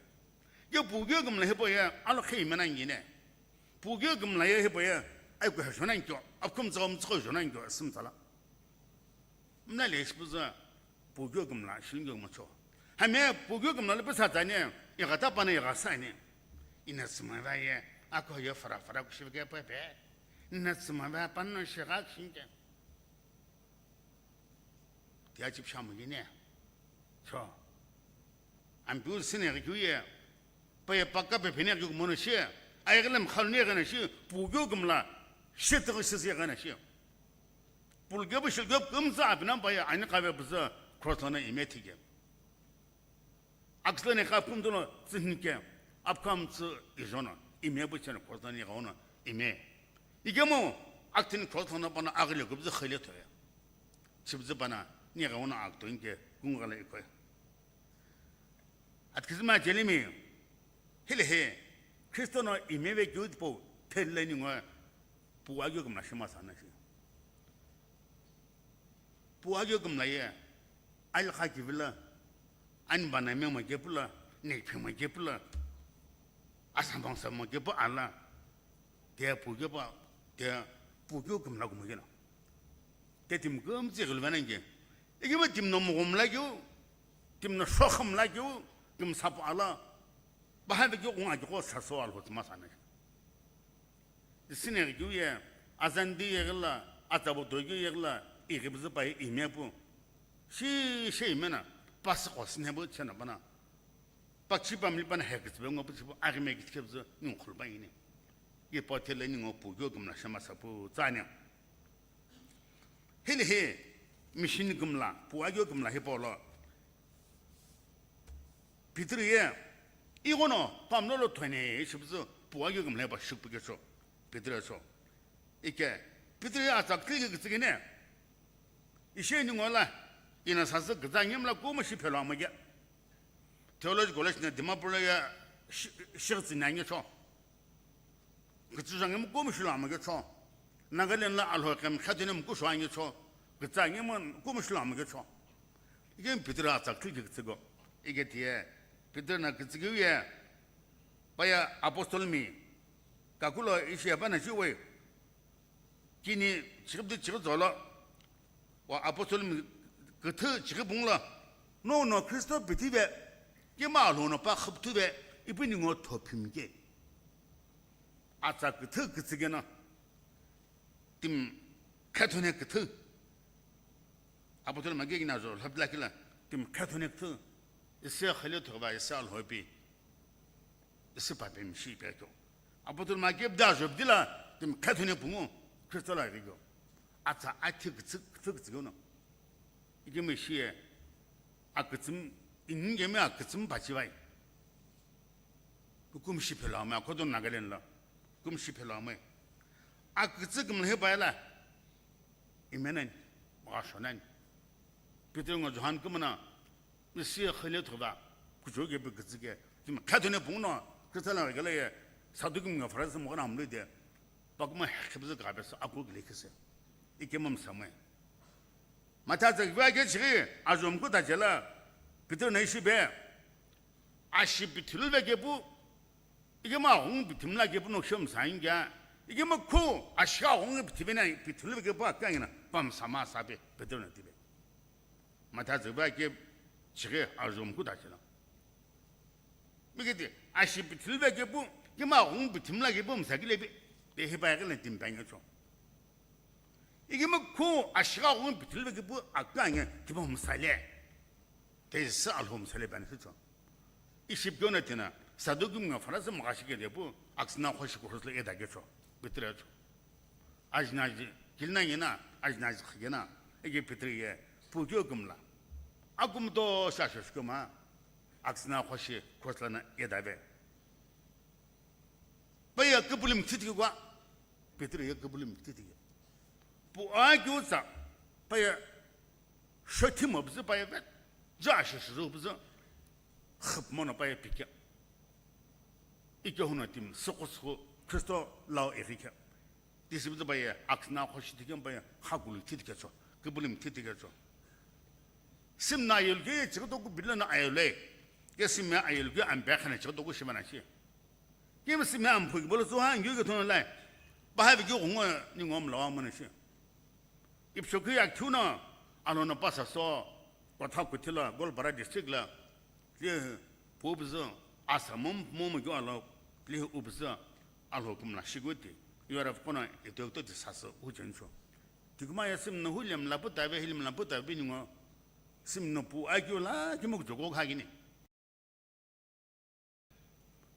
Ye pugyo gumla hipo ye alo khe imena ngine. Pugyo gumla ye hipo ye aiko he shona ngyo. Apkum tsawam tsako shona ngyo sim tsala. Mna le shipuza pugyo gumla shingyo macho. Hame pugyo gumla le pesa tsane. Igata pana igasane. Ina sima ye ako ye fara fara kushivke pepe. Ina sima pana shiga shinke. Tiya chip shamu yine. So. Ampiu sine ghi ye. Pa ye paka pe phene ghi mono shi. Aye ghi lem khalu ne ghi na shi. Pugyo gumla. Shi tighi shi ghi na shi. Pulge bu shilge kumza apinam pa ye ani kabe buza. Cross lana ime tige. Akslani kha apkum dono tsühnike, apkam tsü ijono, ime bu cheno cross lani ghaono, ime. Igemo, aktin cross lana pana aghile kubzi khile thoya. Chibzi pana, ni ghaono akto inke, kungala ikoy. Atkizima chelimi, hile he, Kristo no ime ve gyud po, Theli ningu pu akeu kümla shima sana shi. Pu akeu kümla ye, alikha kivila, ani bana memo kepula, nekphima kepula, asamang sama kepu ala, te pu kepu, te pu keu kümla kumukena. Te timi kümtsi ghilvanange. Ikima timi no mughumla keu, timi no shokhumla keu, kümsapu ala, bahabe keu kunga keu saso alho tsima sana. Isineghi keu ye, azandi yeghila, atsabo toikeu yeghila, ighibizi pai imepu. Shi she imena, pasi qo sinebu chena bana. Pachi pamli pana hekitsbe ngo pichipu, aghime kichkebzi, ningu khulba ini. Ye potele ningu pu keu kümla shema sapu tsanya. Hili hi, mission kümla, pu akeu kümla hipau lo. Peter ye, ighono, pamlo lo thone, shibzi, pu akeu kümla hepa shikpu kecho. Peter cho. Ike, Peter ye atsa kli ke kitsike ne. Ishe ningu la, ina sasü gitsa nyemla kumu shi phelo amage. Theology College ne Dimapur lo ye, shi-, shigitsi nange cho. Gitsi zange mu kumu shi lo amage cho. Nagaland la alho kem khatene mu kusho ange cho. Gitsa nge mu kumu shi lo amage cho. Ike Peter atsa kli ke kitsiko. Ike tie, Peter na kitsike ye. Paya apostle mi, kakulo ishi apana chiwe, kini chikipdi chikizolo, wa apostle mi küthü chikipunglo, no no Kristo pithive, kima lo no pa khupthuve, ipi ningu thophimke. Atsa küthü kütsügena, timi khathone küthü. Apostle magi kina zo, lhapla kila, timi khathone küthü. Ise khale thokva, ise alhopi. Isi pape mishi pe kyo. Apotul ma kebda jobdila, timi khathune pungu, Kristo la rigyo. Atsa athi kütsü, kütsü kütsü no. Ike mishi ye, akütsüm, inge me akütsüm pachi vai. Kum shi phela ma, kodon Nagaland la. Kum shi phela ma. Akütsü kümle he bai la. Imenan, ma shonan. Peter ngo Johan kumana, Misi khile thoda, kujo ke be kütsü ke, timi khathune pungno, Kristo la gele ye, Sadukim nga Farisi mo kana amle de, pakuma khibzu ka be sa aku gele kese. Ike mam samai. Mata zek ba ke chiri, azom ku ta jela, Peter na ishi be, ashi bithul be ke bu, ike ma hung bithim la ke bu no shom sa ingya, ike ma khu, ashi hung bithim na bithul be ke bu akangina, pam sama sa be, Peter na tibe. Mata zeba ke chighi azom ku dachila. Mikiti, ashi bithil ve kepu, kima ghung bithim la kepu msa kilepi, te hipa yakile tim panya cho. Ikima khu ashi gha ghung bithil ve kepu, akanya kima msa le. Te sa alhom sa le ban cho. Iship kyona tina, Sadukim nga Farisi mgha shi ke depu, aksina khoshi kurus le eda ke cho. Bithil cho. Ajnaji, kilina yena, ajnaji khigena, ege Peter ye, pukyo kumla. Akum to shasho shkoma, aksina khoshi, khoslana yedave. Paya kubulim titiki kwa, Peter ye kubulim titiki. Pu a kyo sa, paya shothi mabzu paya vet, ja shi shi bzu, khip mono paya pikya. Ikyo huna tim, soko soko, Kristo lao erikya. Disibidi baye, aksina khoshi tikem baye, khakulu titikecho, kibulim titikecho. Simna ayulge, chikotoku bilana ayule. Ke simna ayulge, ambe khane chikotoku shimana shi. Kim simna amphu bolo so ha, yuge tono lai. Bahavi gyo ngo, ni ngom lawa mana shi. Ipshoki ya kyuna, ano na pasa so, kotha kutila, Golpara district la, le, pubzo, asa mom, mom gyo alo, le ubzo, Alhou kumla shighuti, U R F kono ito ito ti sasü hu chencho. Tikuma ya simno hu lem lapu tabe, hilim lapu tabe ningo, simno pu akyo la, kimo joko khagini.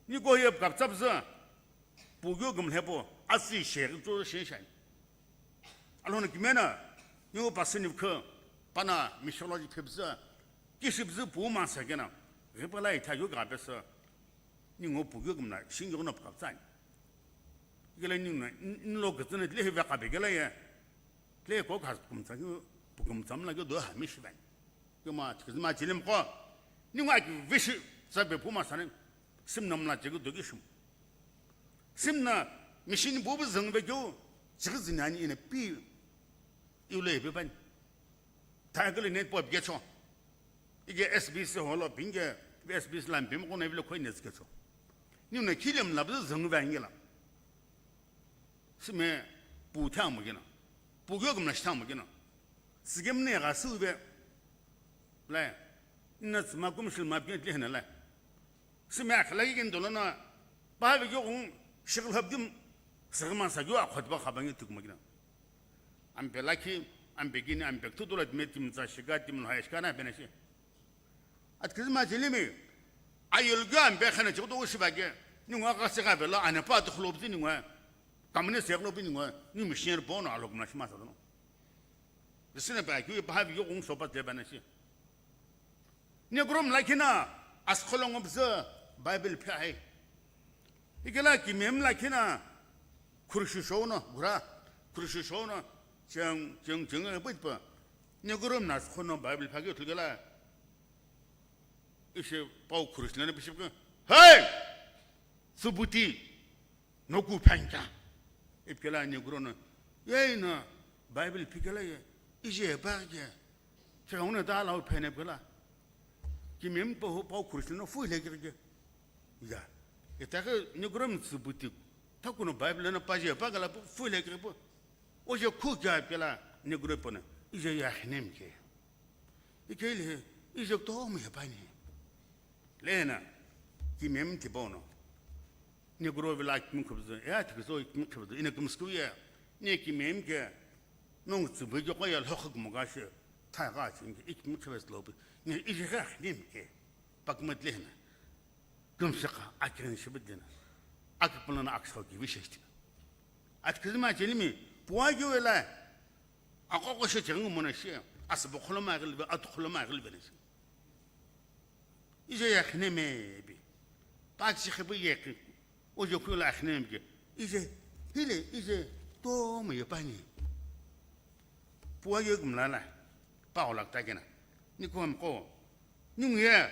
Niko ye kaptsapzü, pu gyo gum lepo, asi she, to she shan. Alhona kimena, nyo pasini kho, pana missiology phibzü, kishibzü pu ma sa kena, ripala itha gyo ga pesa, ningo pu gyo gumna, shin gyo na pkap tsani. Gela ningo, nlo gzina le heva ka be gela ye, le ko khas kum tsani, pu gum tsamla gyo do ha mi shiban. Gyo ma, tikizma chilim ko, ningo aki vishi, sa be pu ma sa ne, simna mla che gyo do gishum. Simna, Machine bubu züngüve keu, chighi züni ani ina pi iu lo ipi pani. Thakülo net po pikecho. Ike S B C holo pinge, S B C lam pim kono ivilo khoi net kecho. Niu na khile mla bu züngüve angela. Sime pu thamu kina. Pu gyo kumla shi thamu kina. Sigem ne ga su be. Lai. Ina tsma kum shil ma pin tle na lai. Sime akhala ki ken dolo na. Pa ve gyo kung shikil hab dim. Sigma sa gyo akhot ba khabangi tuk ma kina. Ampe lakhi, ampe gini, ampe tutu la dime tim tsa shiga tim lo ha shika na bena shi. Atkizima chilimi, ayul gyo ampe khana chikto ushi bage, ningwa ka se ka vela, ane pa to khlo bzi ningwa, kamne se khlo bzi ningwa, ni missionary bono alok na shima sa no. Bisina pa kyu pa havi yo kung so pa de bana shi. Negro mla kina, askholongo bzi, Bible phe hai. Ikela kimem la kina, khurshi shono, gura, khurshi shono, cheng, cheng, cheng, e bit pa. Negro mna askhono Bible phe ke thugela. Ise pau khurshi na bishop ke. Hey! Subuti! Noku phancha. Ipkela Negro no. Ye na Bible pikela ye. Ije pa ke. Chega una da lau phene pela. Kimem po pau khurshi no fu le ke. Ya. Ita ke Negro mi subuti. Takuno Bible na pa je pa gala fu le ke po. Oje khu kya pela Negro pona. Ije ya hnem ke. Ikele, ije to mo ya pani. Lena, kimem ti bono. Negro vila kimi khubzu, ya ti zo kimi khubzu, ina kimi sku ya. Ne kimem ke, nong tsubu jo ko ya lo khuk mo ga shi, ta ga shi, kimi khubzu lo bi. Ne ije ga nem ke, pak mat lena. Gumsaka akirin shibidina. Akipulana aksho gibi sheshti. Atkizima chenimi, puwa giwela. Akoko she chengu mona she. Asbo kholoma agilbe, at kholoma agilbe ne. Ije ya khneme bi. Pak shi khibu ye ki. Ojo kula khneme ke. Ije, hile, ije, to mo ye pani. Puwa ye gumlala. Pa olak ta kena. Ni ko am ko. Ningu ye,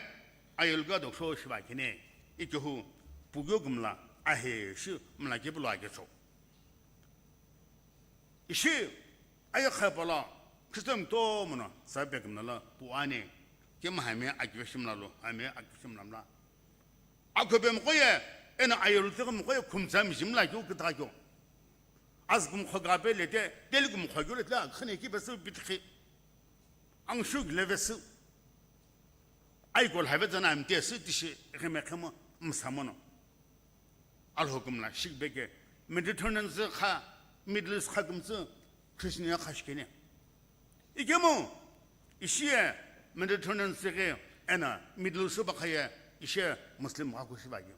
ayul ga dok so shiba kene, ikehu, pugyo gumla, ahe, shi, mla ke bulo ake so. Ishi, ayo kha pala, Christian to mono, sa pe gumla la, pu ane, ke ma hame, ake shimla lo, hame, ake shimla mla. Ako be mo koye, ena ayul te mo koye, kum sa mi shimla kyo, kita kyo. Az gum kho ga be le te, del gum kho gyo le te, khane ki be su bitkhi. Angshu gilevesü. Aikol havetsa na amtesü tishi kheme khemo msamono. Alhokumla shikbeke Mediterranean se kha, Middle East kha kumsü Christian ya kha shikene. Ikemo, ishiye Mediterranean se ke ena Middle East ba khaye ishiye Muslim kha kushi ba ge.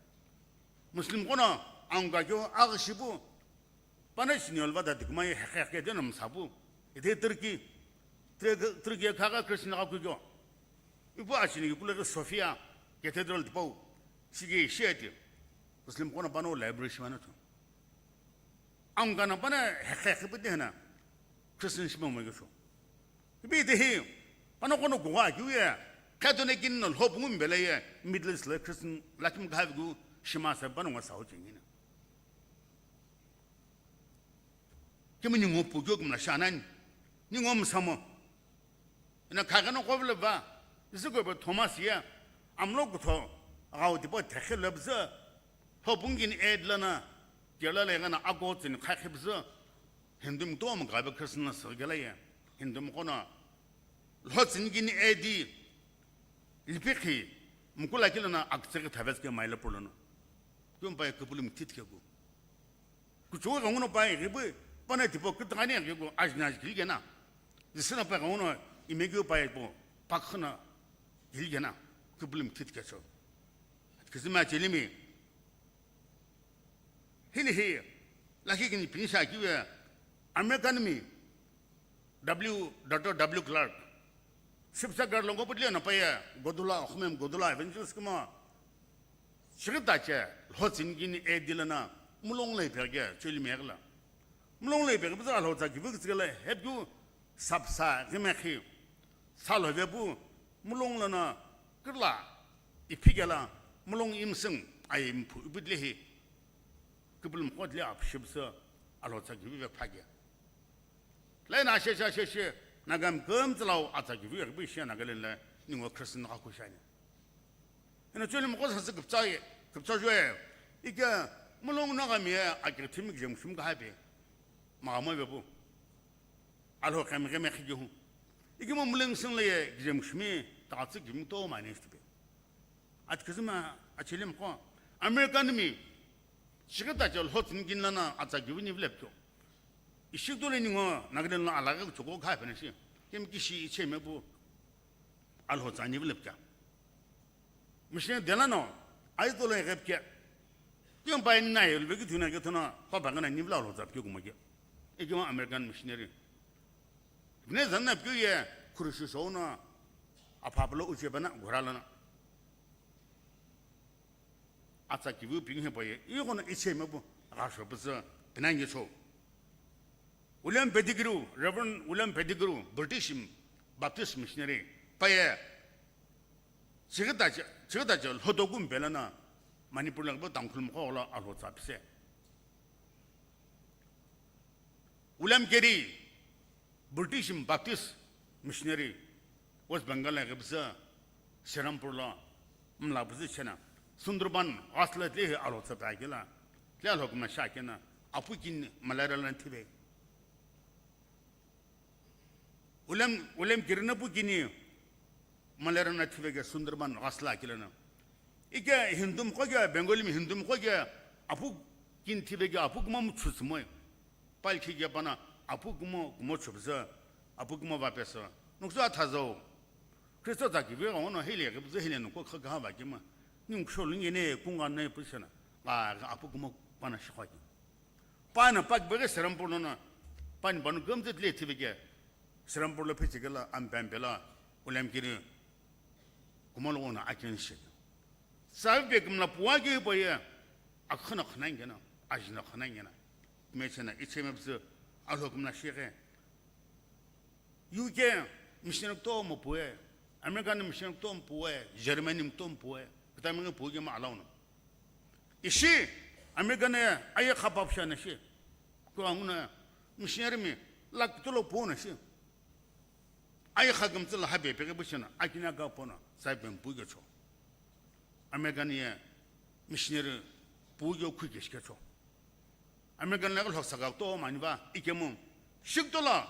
Muslim kono anga kyo aga shibu Pana chini olva da dikuma ye hekhe hekhe de nom sabu. Ite Turkey. Turkey khaga Christian ka kugyo. Ipu achini kule Sofia Cathedral dipau. Sige shiati. Muslim kono pano library shimano tu. Angana pana hekhe hekhe pete na Christian shimo mo gyo. Ipi te hi. Pano kono gwa kiu ye. Catholic in no lhopu mbele ye. Middle East le Christian lakim gavi gu shima sa pano ngwa sao chingina. Kemu ningu pu kyo kumla shanani. Ningu msamo. Ina kakano kovle va. Isi ko Thomas ya. Amlo kutho. Agao tipo thekhe lebze. Hopungin ed lana. Kela le gana ago tsin khakhe bze. Hindu mto mo gabe Christian sa gela ye. Hindu mo kono. Lho tsin gin edi. Lipikhi. Mkula kilo na aktseke thavetske maile polono. Kyumpa ye kupulum titke ku. Kuchou ghenguno pa ighipu, pana tipau kütüghani aghiku ajina ajikilgena. Jisüna pa ghenguno imeghiu pa ipu, pakhüna kilgena, kupulum thitkecho. Kizima chelimi. Hilihi, lakhi kini pinisha kiwe, American mi, W, Doctor W Clark. Sipsa gar longo putli na paye, Godula, Khumem Godula, evangelist kuma. Shigita che, lho tsingini e dilana, mulong le pege, chuli megla. Mulong le pege, biza lho tsa kibu kitsgela, hepgu, sapsa, gimekhi. Sa lho vebu, mulong lana, kirla, iphigela, mulong imsing, ayi mphu, ibidlehi. Kipilimiqo tile apushi püsü Alhou tsa kivi vekuphae. Lena asheshi asheshi Nagami kümtsü lau atsa kivi vekuphi shi Nagaland la ningu Christian ghaku shiani. Eno chulimiqo sasü kuptsa ye, kuptsa juye. Ike mulong Nagami ye akirithimi kijemshimi kahape. Magamo vepu. Alhou kemi kemi khigihu. Ikemu mulong sing le ye kijemshimi tatsü kimi to mani shtupe. Atkizima achilimiqo American mi shigita che lhotsini kinlana atsa kivi nivilepkyo. Ishigdole ningo Nagaland la alaghi choko khape na shi. Kemi kishi icheme pu Alhou tsa nivilepkya. Missionary delano, aizolo eghepke. Kiyompa eni na yelveki thuna ke thuna, papa ngana nivla lo zapke kumake. Ekima American missionary. Vine zanna pke ye, khurushu shona, apaplo uche bana, ghoralana. Atsa kivu ping he paye, ighona iche mebu, ghasho pese, pinange cho. William Pettigrew, Reverend William Pettigrew, British Baptist missionary, paye, chigita che, chigita che, lhoto gumbe lana, Manipur la gbo Tangkhul mkho la alho tsa pise. William Carey, British Baptist missionary, West Bengal la gbo Serampore la, mla buzi chena, Sundarban, asla tle alho tsa pa kila, tle alho kuma sha kena, apu kin malaria lan thibe. William, William Carey na pu kini malaria na thive ke Sundarban ghasla kilana. Ike Hindu mkho ke, Bengali mi Hindu mkho ke, apu kin thive ke apu kuma mu chusmoi. Pal khi ke pana apu kuma, kuma chubza, apu kuma va pesa. Nuksa thazau. Kristo ta ki ve ono hele ke buze hele nuko kha kha va kima. Ning shol nge ne kunga ne pusana. Ga apu kuma pana shikha ki. Pana pak bege Serampore no na, pani panu gumzit le tivike, Serampore lo phichike la, ampempe la, William Carey, kumalo na akin shi. Sabi be kumla puwa ke pa ye, akhana khana ngena, ajina khana ngena. Mechena, icheme bzu, alho kumla shire. U K missionary kutomo puwe, American missionary kutomo puwe, Germany kutomo puwe, kutami ngi puwe ma alauno. Ishi American aye khapap shana shi. Ko anguna missionary mi lak tulo pona shi. Aye khagam tsala habe pege bushana, akina ga pona, sai ben puge cho. American ye missionary puge khu ke shike cho. American la lhok saka to mani ba, ikemu. Shiktola,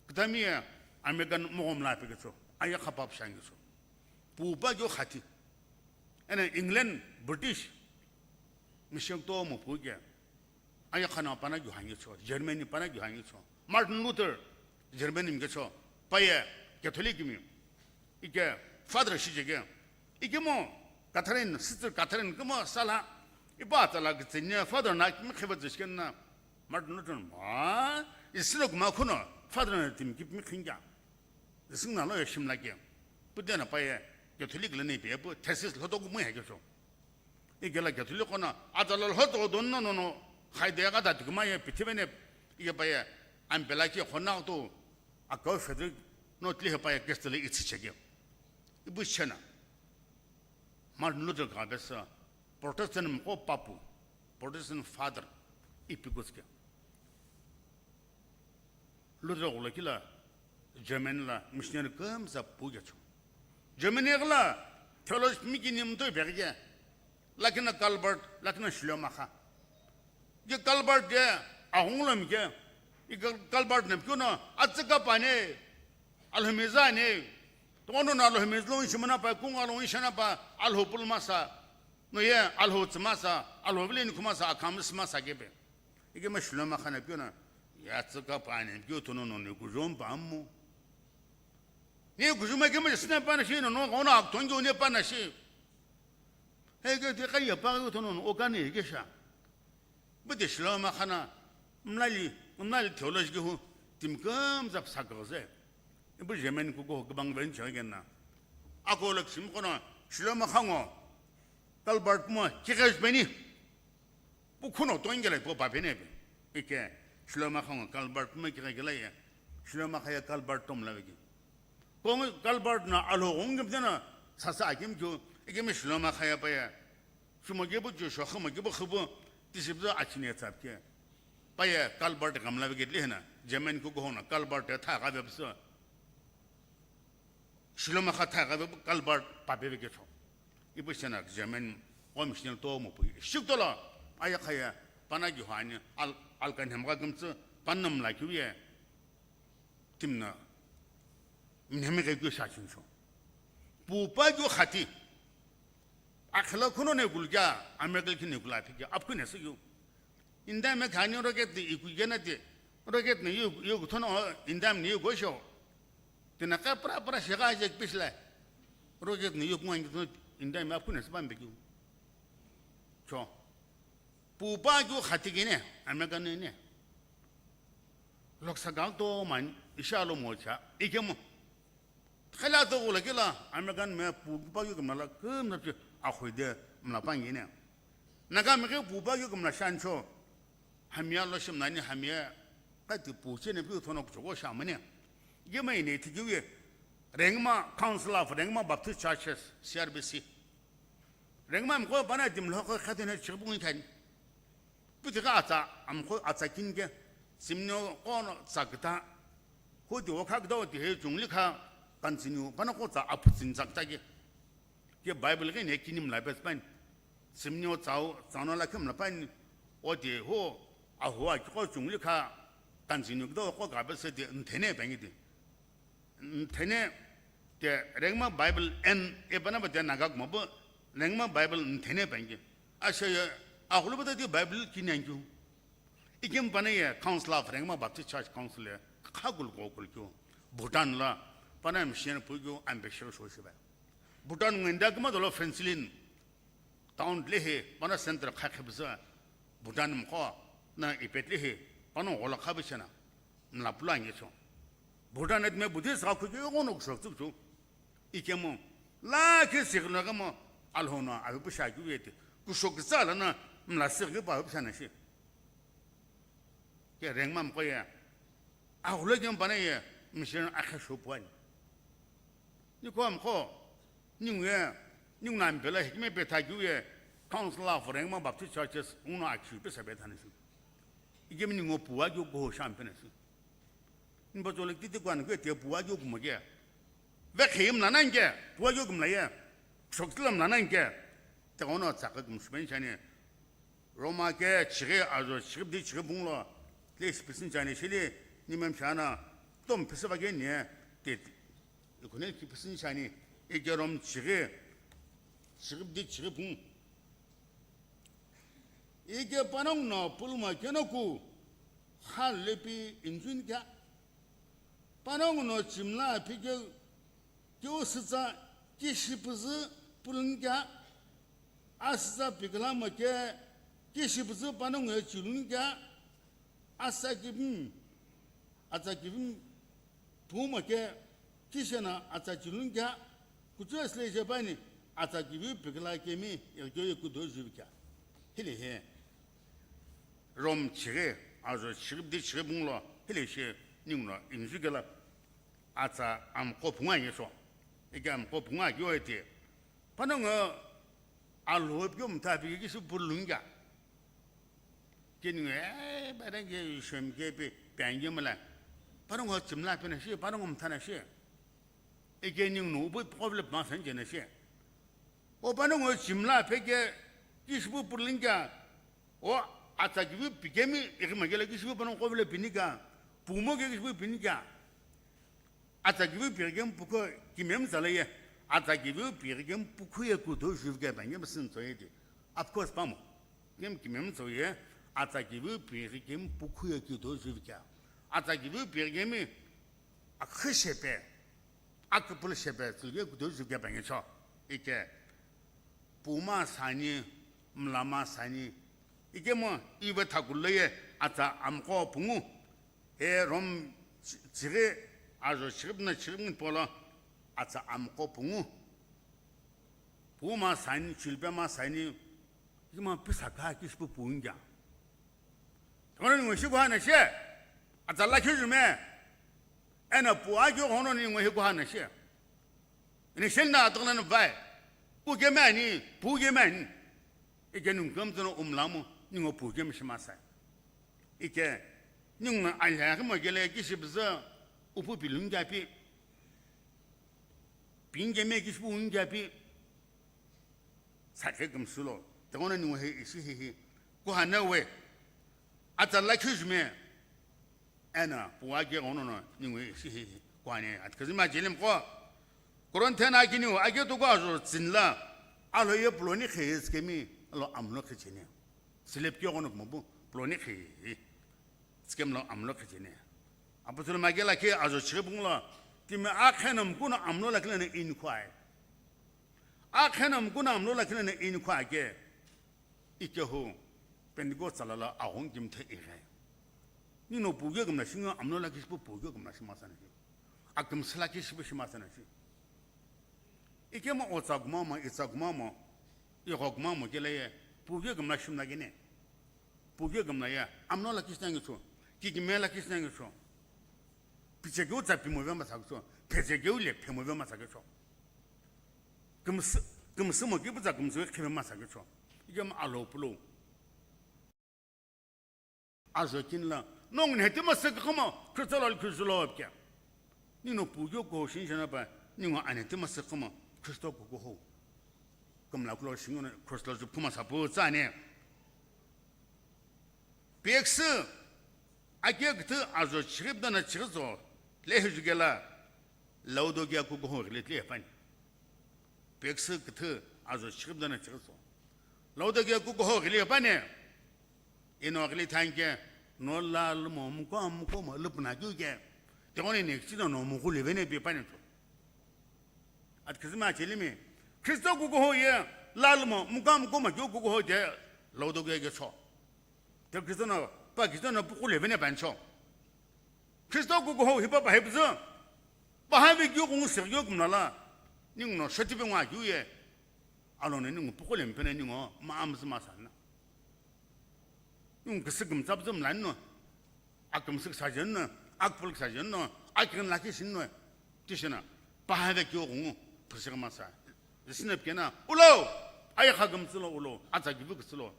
kutami ye American mogom la pege cho. Aye khapap shangi cho. Pu pa gyo khati. Ene England, British, mission to mo pu ke. Aye khana pana gyo hangi cho. Germany pana gyo hangi cho. Martin Luther, Germany mi ke cho. Pa ye, Catholic mi. Ike, Father shi je ke. Ikemu, Catherine, Sister Catherine, kemo sala. Ipa tala ke tsine, Father na, mi kheva zishken na. Martin Luther, ma, isino kuma kuno, Father na tim kip mi khinga. Sing na lo ya shim la ke. Pu de na pa ye, Catholic le ne pe, pu thesis lo to ku mu ya ke so. Ike la Catholic ko na, ata lo ho to don no no no, khai de ga da tu ma ye, piti be ne, ike pa ye, am pe la ke khona to, a ko Frederick, no tli he pa ye, ke stele itsi che ke. Ibu chena. Martin Luther ka besa, Protestant mko papu, Protestant father, ipi kuske. Luther ghula kila Germany la missionary kumsa pu gecho. Germany la theology mi kini mtoi berge. Lakina Calvert, lakina Schleiermacher. Ye Calvert ye aghungu lo mi ke. Ye Calvert ne kyo no atsika pa ne. Alhumizane. Tono na alhumizlo shimana pa kunga lo shana pa alhupul masa. No ye alhutsmasa, alhuvlin kumasa, akamsmasa kebe. Ike ma Schleiermacher na pyo na, ya tsika pa ne pyo tono no ne kujom pa mo. Ne kujoma ke ma sna pa na shi no, no, no, ak tongi ne pa na shi. He ke te kai ya pa yo tono no, o ka ne ke sha. Bu de Schleiermacher na, mlali, mlali theology ke hu, tim kam zap sa ko ze. Bu German ku ko ke bang ven cha ke na. Ako lak sim ko na, Schleiermacher ngo, Calvert mo, ke ke beni. Pu khuno to ingela ipo pa pene pe. Ike, Schleiermacher ngo Calvert me kira gela ye. Schleiermacher ye Calvert tom la veki. Kong Calvert na alo ong gem dena sasa akim kyo, ike me Schleiermacher ya pa ya. Sumo ge bu jo sho khama ge bu khubu. Tishipüzü achine tsapke. Paye culvert ghamla veketli hina, German kukuhona culvert ye thagha vepüzü. Shiloma kha thagha vepu culvert pape veketho. Ipu shena German o missionary to mo pu. Shiktola, aya khaya, pana ki hani, al-, alkan hemga gumtsu, panam la kiuye. Timna, mnemi ke kyu sha chincho. Pupa kyu khati. Akhla khuno ne gulga, America kine gula phike, apkhu ne su yu. India me khani rocket de iku gena de, rocket ne yu, yu thono, India ne yu go sho. Tena ka pra pra shega je pisla. Rocket ne yu kwan thono, India me apkhu ne su ban be kyu. Cho. Pupa kyu khati gene, America ne ne. Loksa gal to man, isha lo mo cha, ikemo. Khala to gula kila, American me pupa kyu kumla, kumla pi, akhoide, mla pangine. Naga me ke pupa kyu kumla shancho, hamia lo shim nani hamia, kati pu chene pi thono kuchoko shamane. Gema ine tigiwe, Rengma Council of Rengma Baptist Churches, C R B C. Rengma mko pana dimlho ko khatene chibung thani. Putika atsa, amkho atsa kinke, simnio kono tsakta. Hudi okha kdo ti he chungli kha continue, pana ko tsa aputsin tsakta ke. Ke Bible ke ne kinim la bes pan. Simnio tsao, tsano la kim la pan. O ti ho, a ho a ko chungli kha continue kdo ko ga bes de nthene bangi de. Nthene, te Rengma Bible en, e pana ba te Naga kuma bo, Rengma Bible nthene bangi. Ashe ye, a hulu ba te Bible kinyan kyu. Ikim pana ye Council of Rengma Baptist Church Council ye, khagul gokul kyu. Bhutan la, pana mission pu kyu ambassador so shiba. Bhutan ngenda kuma dolo Phensilin. Town lehi, pana center kha khibza, Bhutan mkho, na ipet lehi, pana ola kha bishana, mla pula ngecho. Bhutan et me Buddhist ga khuki yogo no kusho tsukchu. Ikemo, la ke signo gamo, alhono, avi pusha kyu yete, kusho kisa la na, mla signo pa pusha na shi. Ke Rengma mkho ye, ahulo ke pana ye, mission akha sho puani. Ni ko mkho, ni ngwe, ni ngwe na mbela hikme beta kyu ye, Council of Rengma Baptist Churches, uno akhi pe sabe thani shi. Ike mi ni ngo puwa kyu ko sham pe na shi. Ni ba chole titi kwan ke te puwa kyu kuma ke. Ve khim la nan ke, puwa kyu kumla ye. Shok tilam la nan ke. Te ono tsaka kum sben chani. Roma ke chighi ajo chighi di chighi bunglo. Le spisin chani shili, ni mem chana. Tom pisa va ke ni. Te Ikune ki pisin shani, ike Rom chighi, chighi di chighi pung. Ike panongu no puluma kenoku, kha lepi injun kya. Panongu no chimla pike, kyo sitsa kishipuzu pulun kya. Asitsa piklama ke, kishipuzu panongu chilun kya. Asa kibim, atsa kibim, Puma ke, kishena atsa chilun kya, kuchura sile je bani, atsa kivi pikila kemi, yagyo ye kudo juvi kya. Hili he, Rom chighi, ajo chighi di chighi bunglo, hili she, ningno, inju kela, atsa amko punga ye so. Ike amko punga kyo ete. Panongo, alo pyo mta pi kisu pulun kya. Kini, eh, bada ke shom ke pe, pangye mala. Panongo chimla pe na shi, panongo mtha na shi. Ike ning no, ubu problem ma san je na shi. O panongo chimla pe ke, kishipu pulun kya. O, atsa kivi pikemi, ikima kela kishipu panongo kovle pinika. Pumo ke kishipu pinika. Atsa kivi pirigem puko kimem zalaye. Atsa kivi pirigem pukuye kudo juvke bangem sin soyedi. Of course, pamo. Gem kimem soye. Atsa kivi pirigem pukuye kudo juvke. Atsa kivi pirigemi akhishepe. Akupul shepe. Tsuge kudo juvke bangecho. Ike. Puma sani, mlama sani. Ike mo, ive thakuloye. Atsa amko pungu. He Rom chi-, chighi, ajo chighi na chighi polo, atsa amko pungu. Puma sani, chilpe ma sani, ima pisa ka kishipu pungya. Kono ni ngoshi kwa na she, atsa la kyu me, ena pu a kyu kono ni ngoshi kwa na she. Ni shen na atokla na vai, u ke mani, pu ke mani. Ike nung kam tsono umlamu, Ningu pukemi shimasai. Ike, ningu no alhaghi mo kele kishi püzü upu pilungi api. Pinge me kishi pu ungi api. Sakhe kümsü lo. Tighenguno ningu he ishi hehi. Kuhane we. Atsa lakhi jume. Eno, puwa ke ono no, ningu ishi hehi. Kuhane, atkazima jelim ko. Korinthena kiniu, ake tuku ajo tsinla. Alo ye puloni khe iskemi, alo amlo khe cheni. Silep ke ono kumabu, puloni khe. Tsikemlo amlo khe cheni. Apostol Michael ake ajo chighi punglo, timi akhe no mkuno amlo lakhi lana inkhuai. Akhe no mkuno amlo lakhi lana inkhuai ke. Ikehu, Pentecost tsala lo aghungu kimthe ighe. Nino pughe gumna shingo amlo lakhi shipu pughe gumna shima sana shi. Akümsü lakhi shipu shima sana shi. Ikemo otsa gumamo, itsa gumamo, igho gumamo kele ye, pughe gumna shimna gene. Pughe gumna ye, amno lakhi shinangi cho, kikime lakhi shinangi cho. Pichekeu tsa pimo vema sa cho, phechekeu le phemo vema sa cho. Kümsü, kümsü mo kipu tsa kümsü khive masa cho. Ikemo alo pulo. Ajo kinla, nongu nhetima sik khama, Kristo lo Kristo lo apke. Nino pugyo ko shin shana pa, ningu anhetima sik khama, Kristo ko ko ho. Kamla kulo shingo na Kristo lo khama sapu tsane. Peksu, ake ktu ajo chirip dana chirizo, le hujugela, Laodicea kukuho ghili tli hepani. Peksu ktu ajo chirip dana chirizo. Laodicea kukuho ghili hepani. Ino ghili thanke, no la lumo muko muko mo lupna kyuke. Tighenguno ne kchino no muku levene pi pani to. Atkizima chelimi. Kristo kukuho ye, la lumo muko muko mo kyu kukuho de, Laodicea ke cho. Te Kristo no, pa Kristo no puku levene pancho. Kristo kukuho hipa pa hepzü. Pa havi kyu kungu sir kyu kumnala. Ningu no shati pe ngwa kyu ye. Alo ne ningu puku lempene ningu ma amzü ma sana. Ningu kisi kumtsapzü mlan no. Akumsik sajen no. Akpulk sajen no. Akin laki shin no. Tishina. Pa havi kyu kungu. Pusik ma sa. Isinep kena. Ulo. Ayakha kumtsilo ulo. Atsa kivu kutsilo.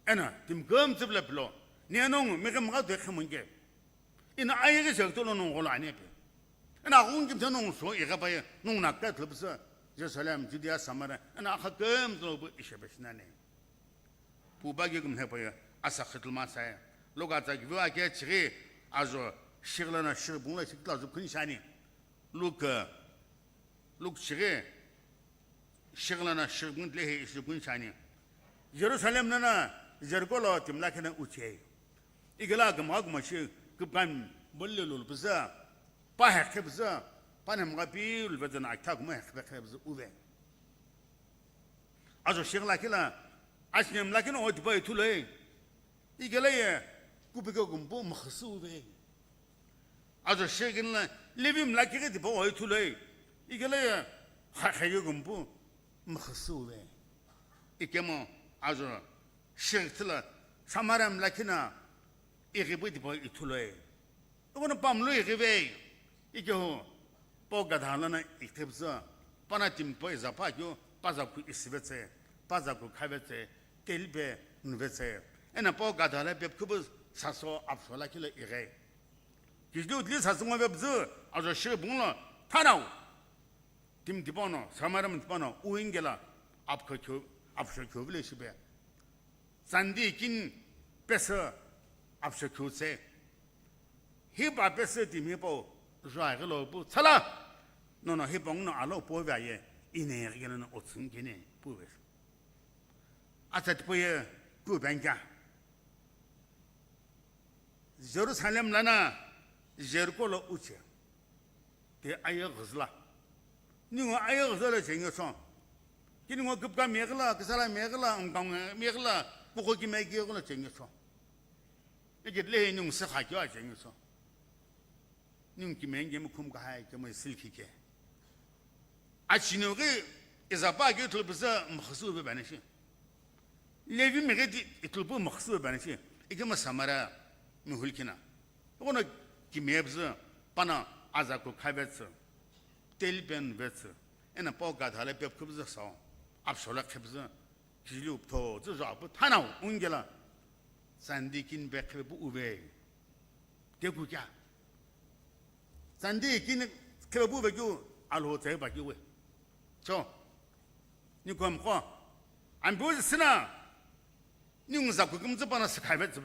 Ena, timi kümtsü püla pilo. Ni anongu, meke maka dwe khemunge. Ina ayege se tolo nongu lo ane pe. Ena aghungu kimthe nongu so, ega paye, nongu na ka tlupsa. Jerusalem, Judea, Samaria. Ena akha kümtsü lo bu ishe pe shinane. Pu ba ge kumhe paye, asa khitl ma saye. Luka tsa kivu ake chiri, ajo, shirla na shir bungla shikla zu kun shani. Luka, Luka chiri, Shighlana shigh guntle hi ishi gun shani. Jerusalem nana Jericho lo timi lakhi na uche. Igela gumgha gumgha shi kupkan bolle lul püzü. Pa hekhe püzü. Pa nemgha pi lul püzü na akha gumgha hekhe püzü uve. Ajo shigh lakhi la, ashnem lakhi na o tipa ithuloi. Igele ye, kupike gumpu mkhüsü uve. Ajo shigh la, Levi mlakhi ghi tipau ithuloi. Igele ye, kha-, khayegumpu mkhüsü uve. Ikemu ajo shigh thila, Samaria mlakhi na, ighipu tipau ithuloi. Ighono pamlo ighive, ikehu, pau gadha lono iqhipüzü, pana timi pau iza pa keu, paza ku isivetse, paza ku khavetse, telipe nuvetse. Ena pau gadha lo pepkhupu saso apsho lakhi lo ighe. Kijli utli saso ngo pepüzü, ajo shigh bunglo, thanau. Timi tipau no, Samaria mi tipau no, uingela, apkho keu, apsho keu vile shipe. Tsandi kin pesü apsho khutse. Hipa pesü timi pau zhuaghi lo pu tsala. Nono hipa nguno alo po vya ye ine ghi no otsün kene pu ve. Atsa tipu ye ku bangya. Jerusalem lana Jericho lo uche. Te aye ghüzüla. Ningu aye ghüzüla chengecho. Kini ngo kupka meghila, kisala meghila, ngkang meghila, kuko ki megi ghila chengecho. Ikit lehe ningu sekha kyo chengecho. Ningu ki menge mi khum kahai ke mo silki ke. Achinu ghi izapa ke ithulpüzü mkhüsü be bani shi. Levi mi ghi ithulpu mkhüsü be bani shi. Ikema Samaria mi hulkina. Ighono kimepüzü, pana aza ku khavetsü, telipe nuvetsü, ena pau gadha lo pepkhupüzü sao, apsho lo khipüzü, Shiliu ptho tsü zho apu thanau ungela. Sandi kin be khepe pu uve. Keku kya? Sandi kin khepe pu uve kyu alho tsai ba kyu we. Cho. Ni kom ko. Ambu sina. Ni ngza ku kim tsü pana sikha ve tsü.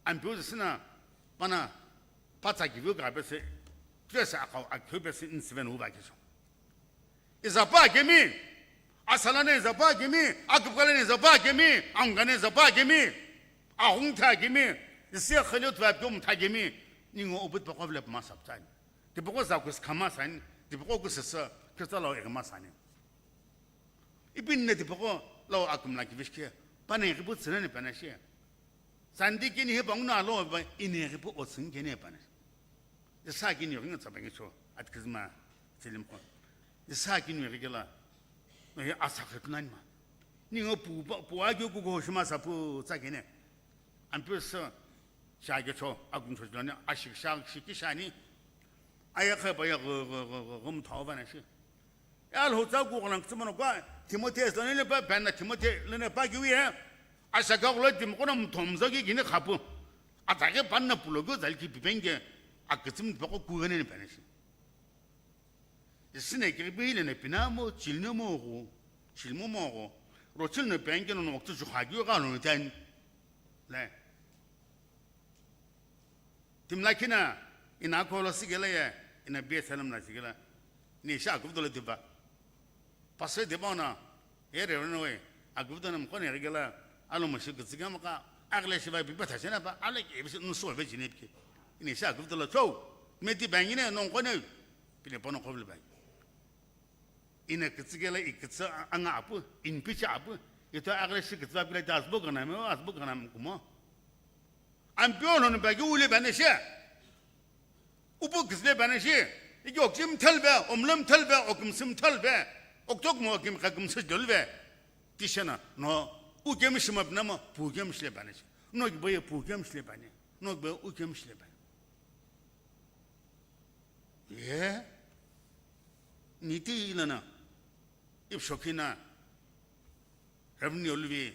Ambu sina pana patsa ki vu ga be se. Kyo se akau akyo be se in seven uva ke cho. Izapa kemi, asalane izapa kemi, akupkalane izapa kemi, angane izapa kemi, ahung tha kemi, isi khaliu tva kemi tha kemi, ningo ubit pako vle pma saptani. Tipako zakus khama sani, tipako kusasa, kisa lao egma sani. Ipin ne tipako lao akumla ki vishke, pane ki but sene pane shi. Sandi kini he bangna lo ba ine ki pu otsin kene pane. Isa kini ringa tsabangi cho, atkizma, tsilim ko. Isa kini ri kela, no ye asa khetnani ma. Ningo pu, pu, pu agyo ku go shima sa pu tsa kene. Ampesa, shage cho, agun cho lani, ashik shak shiki shani. Aya kha ba ya go, go, go, go, gum thau ba na shi. Ya lo tsa ku glan kutsumo no kwa, Timothy lani le pa, pa na Timothy lani pa ki wi he. Asha ka glo tim ko na mthom zo ki gini khapu. Ata ke pan na pulo go zal ki bibenge, akutsim pa ko ku gane ne pa na shi. Isine kiri pi le ne pina mo, chil no mo go, chil mo mo go. Ro chil no pen ke no no tu ju ha gyo ga no tan. Le. Tim la kina, ina ko lo sigela ye, ina bi salam na sigela. Ni sha ku do le diba. Pastor diba na, Ye re no we, aguvda nam kone re gela, alo mo shi gutsi gama ka, agle shi vai bi bata shena ba, ale ke bi nu so ve jine ke. Ini sha aguvda lo cho, me ti bang ine non kone, pine pono kobli bang. Ine gutsi gela i gutsi anga apu, in picha apu, ito agle shi gutsi ba bi le das bo gana me, as bo gana kumo. Ampio no ba ki ule bane she. Upu kisle bane shi. Iki okchim thelbe, omlem thelbe, okimsim thelbe. Oktok mo okim kakim se dolbe. Tishena no ukem shima binama pukem shle bane shi. No ki boye pukem shle bane. No ki boye ukem shle bane. Ye. Niti ilana. Ipshokina. Revenue oluvi,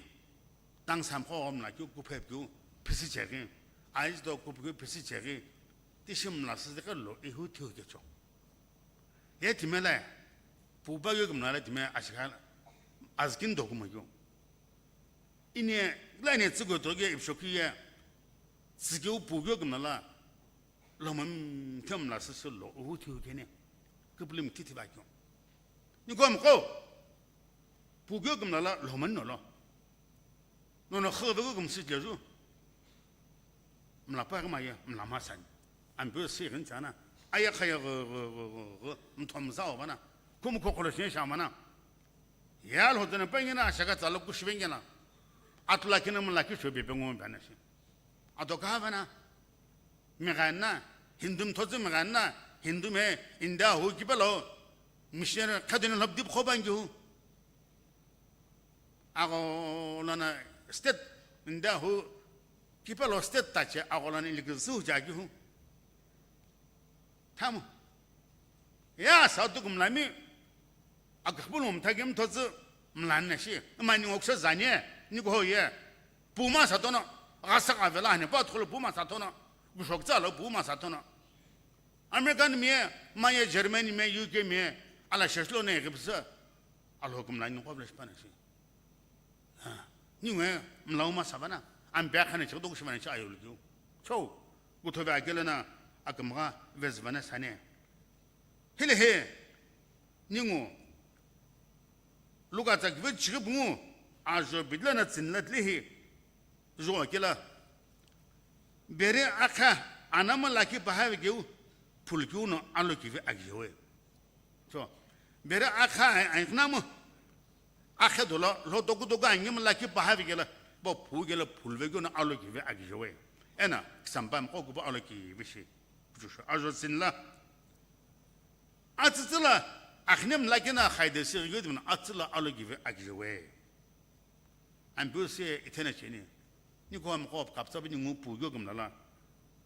tang samkho omla keu kuphep keu phisi cheghi, ais do kuphep keu phisi cheghi, tishim la sizika lo ihu thiu kecho. Ye timela, puba yo kumla la time ashika azkin do kuma keu. Ine, la ine tsigo to ge ipshoki ye, tsikeu pu yo kumla la, Lomam them la sisi lo uhu thiu kene. Kiplim titi ba kyo. Ni kom ko. Pu kyo kim la la loman no lo. No no khabe ko kum sit le ju. Mla pa ma ye, mla ma san. An bu si rin chana. Aya khaya go go go go go. Mthom zao bana. Kum ko ko lo shen shamana. Ya lo dana pa ngina shaka tsalo ku shibengena. Atla kina mla ki shobe bengo bana shi. Ado ka bana. Mighanna, Hindu mthotsü mighanna, Hindu me India hu kipelo, missionary khadini lhop dip khoban ju. Ago lana state India hu kipelo state tache ago lana ilikizü hu jagi hu. Thamu. Ya sa tu kumlami. Akakbulu mthagi mthotsü mlanne shi. Mani ngoksa zanye. Ni ko ye. Puma satono. Gasa kavela hani pa tholo puma satono. Gushokza lo puma satono. American mi, maye Germany mi, U K mi, ala sheshlo ne gibsa. Al hukum la ni ko blesh pana shi. Ningue mlauma sabana, ambe khane chikdo kushimane cha ayul kyu. Cho, guthobe akelena akamga vezvana sane. Hele he, ningu, luka tsa kive chikibungu, ajo bidlana tsinla tlihi, jo akela. Bere akha anama laki pahavi keu, phulkiu no alo kive agyewe. So, bere akha ai, ai knamu. Akhe dola, lo doku doku angi mla ki pahavi gela, bo phu gela phulve gyo na alo kive agi jowe. Ena, kisampa mko kubo alo kive shi. Kuchusho, ajo tsinla. Atsitsila, akhne mla kina khaide si gyo dimna atsila alo kive agi jowe. Ambu se ithena cheni. Ni ko am ko kaptsa bini ngu pu gyo gumla la.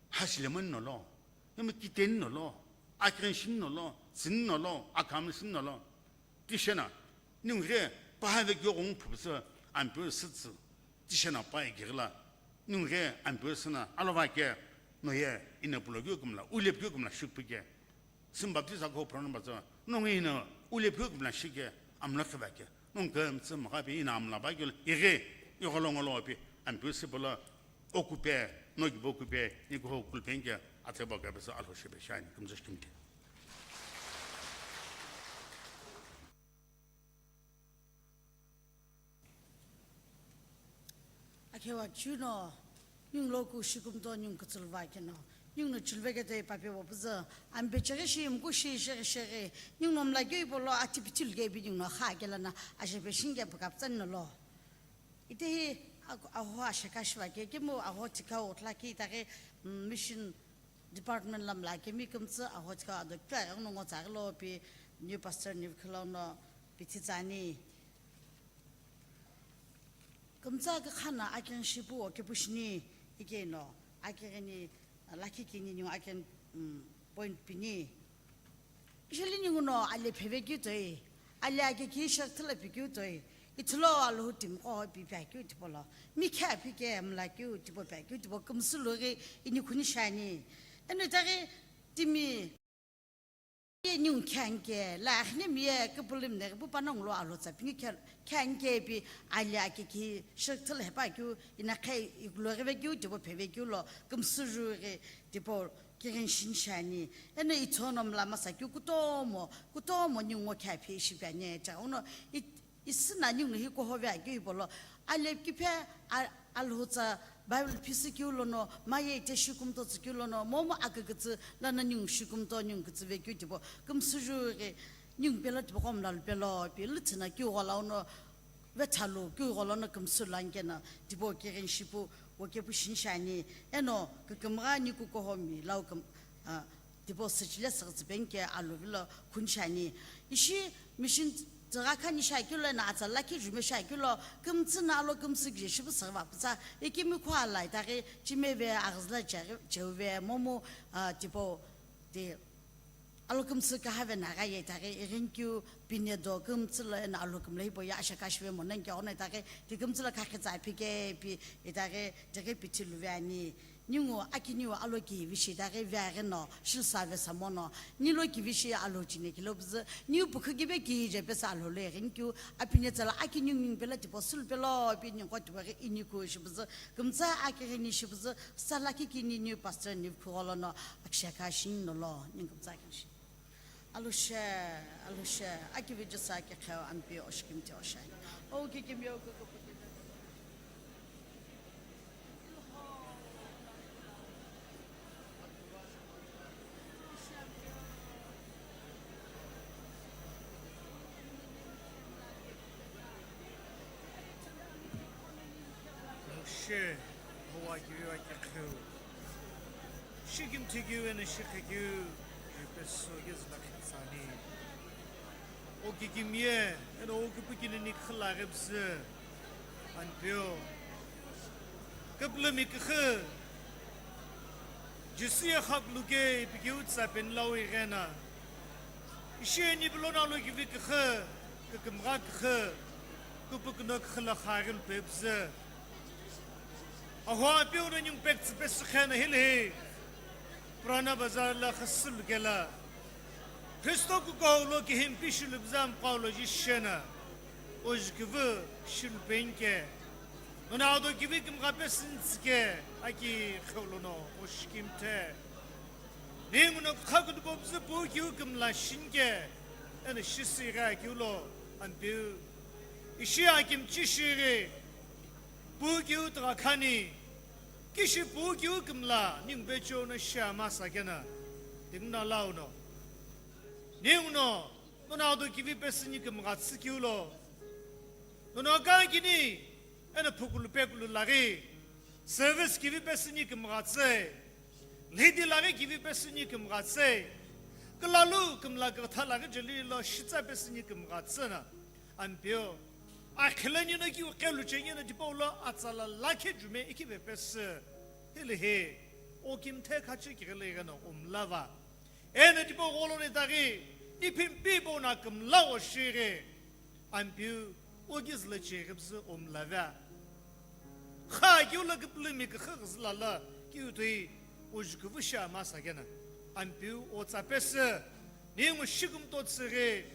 Hashile man no lo. Yumi kiten no lo. Akren shin no lo. Tsin no lo. Akam shin no lo. Tishena. Ni ngu re Paha vekeu ghungu phupusü Ampeu sütsü tishena pa ighighila, nunghe Ampeu süna alova ke, noye inapulokeu kumla, ulepkeu kumla shukpuke. Simi baptist akho phurano batsa, nongu ina ulepkeu kumla shike, amla khivake. Nongu kemtsü makapi ina amla bakeu, ighe, igholongolo pi, Ampeu süpula, okupe, nokibo kupe, nikuho kulpenke, atheba kapesa alhoshe peshani, kumtsa shikimke. Akhewa chuno, ningu loku shikumto ningu kutsulva keno, ningu no chulveke toi pape wo puzü, ambe cheghi shi, mku shi, sheghi sheghi, ningu no mlakeu ipolo ati pichulge bi ningu no kha kelana, ajepe shinge pukaptsan no lo. Ite hi, aho asheka shiva ke, kemu aho tikau tlaki itaghi, mm, mission department lamla kemi kümtsü aho tikau ado kipia aghi no ngo tsaghi lo pi new pastor new khilo no pithi tsani. Kümtsü akha khana akeng shipu o kepushini ikeno akegini lakhi kini niu akeng, mm, point pini. Isheli ninguno ale phevekeu toi, ale akekhi shakthila pikeu toi, ithulu Alhou timiqo pi piakeu tipolo, mi khe aphi ke mlakeu tipo piakeu tipo kümsü lughi ini khuni shani. Eno itaghi timi ye ningu khe anke, la akhine mi ye küpülü mneghi pu panongu lo Alhou tsa pingi khe, khe anke pi ale akekhi shakthila hepa keu, ina khe ikuloghi vekeu tipo phevekeu lo, kümsü lughi tipo kirin shin shani. Eno ithono mla masa keu kutomo, kutomo ningu ngo khe aphi ishi piani cha. Uno i, isina ningu hi kuhove akeu ipolo. Ale kiphe a, Alhou tsa Bible phisi keu lono, maye ite shikumto tsü keu lono, momu akükütsü lana ningu shikumto ningu kütsüve keu tipo, kümsü lughi ningu pelo tipo komla lu pelo, pi luthina keu ghola uno, vethalu keu gholono kümsü lu ankeno, tipo kirin shipu wo kepu shin shani, eno kükümgha niku kuhomi lau küm, ah, tipo süchile süghütsü penke alu vilo khuni shani. Ishi mission tsügha khani shakeu lo eno atsa lakhi jume shakeu lo, kümtsü na alo kümsü kije shipu süghüva pütsa, ikimi khuala itaghi chimeve aghüzüla cheghi, cheuve momu, ah, tipo, ti Alhou kümsü kahave nagha ye itaghi ighinikeu pine do kümtsü lo eno Alhou kümla hipau ye asheka shive mono nke ono itaghi ti kümtsü lo khakhe tsa phike pi itaghi tighi pithi luve ani. Ningu akiniu alo kivi shi itaghi ve aghi no shilsa ve samono. Nilo kivi shi Alhou chine kilo püzü. Niu pukhu kive kije pesa Alhou lo ighinikeu apine tsala akiniu ningu pelo tipo sulu pelo pi ningu tipo ghi iniku shi püzü. Kümtsü akighini shi püzü. Sala kikini niu pastor niu khugho lono Akshaka shin nolo, ningu kümtsü akini shi. Alhou she, Alhou she, akivi jusa aki kheu ampi oshikimti oshani. O kikimi o kuku. Alhou she, Alhou akivi aki kheu. Shikimthi keu eno shikhe keu, peso keu züla khitsani. O kikimiye, eno o kipikini ni khila ghepsü, Ampeu. Küpülümi kükhü, Jisü ye khakuluke ipi keu tsa peni lau ighena. Ishi eni pülo na lo kivi kükhü, kükümgha kükhü, küpüküno kükhü la khaghi lupepüzü. Aho Ampeu no ningu pektsü pesü khena hilihi. Purana Bazar la khasülu kela. Khristo kukuhou lo kihimpi shilu püzü amqau lo jishena. Ojukivü shilu penke. Nono ado kivi kümgha pesü ntsike aki kheu lono oshikimthe. Ninguno kha kutupo püzü pu kiu kümla shinke. Eno shisü ighi akiu lo Ampeu. Ishi akimchi shighi. Pu kiu tugha khani, kishi pu kiu kümla, ningu pecho no shia masa kena, tinguna lau no. Ninguno, nono ado kivi pesü ni kümgha tsü kiu lo. Nono ka kini, eno phukulu pekulu laghi, service kivi pesü ni kümgha tsü, lhidi laghi kivi pesü ni kümgha tsü, külalu kümla kükha laghi jeli lo shitsa pesü ni kümgha tsü na. Ampeu, akhilani no kiu qelu chenye no tipau lo atsala lakhe jume ikive pesü. Hilihi, o kimthe khachi kighile igheno umlava. Eno tipau gholo ni taghi, iphimpi bo na kümla o shighi. Ampeu, Oki züla cheghi püzü omlave. Kha keu lo küpülümi küxü ghüzüla lo keu toi ojukuvu shi ama sakena. Ampeu otsa pesü, ningu shikumto tsüghi,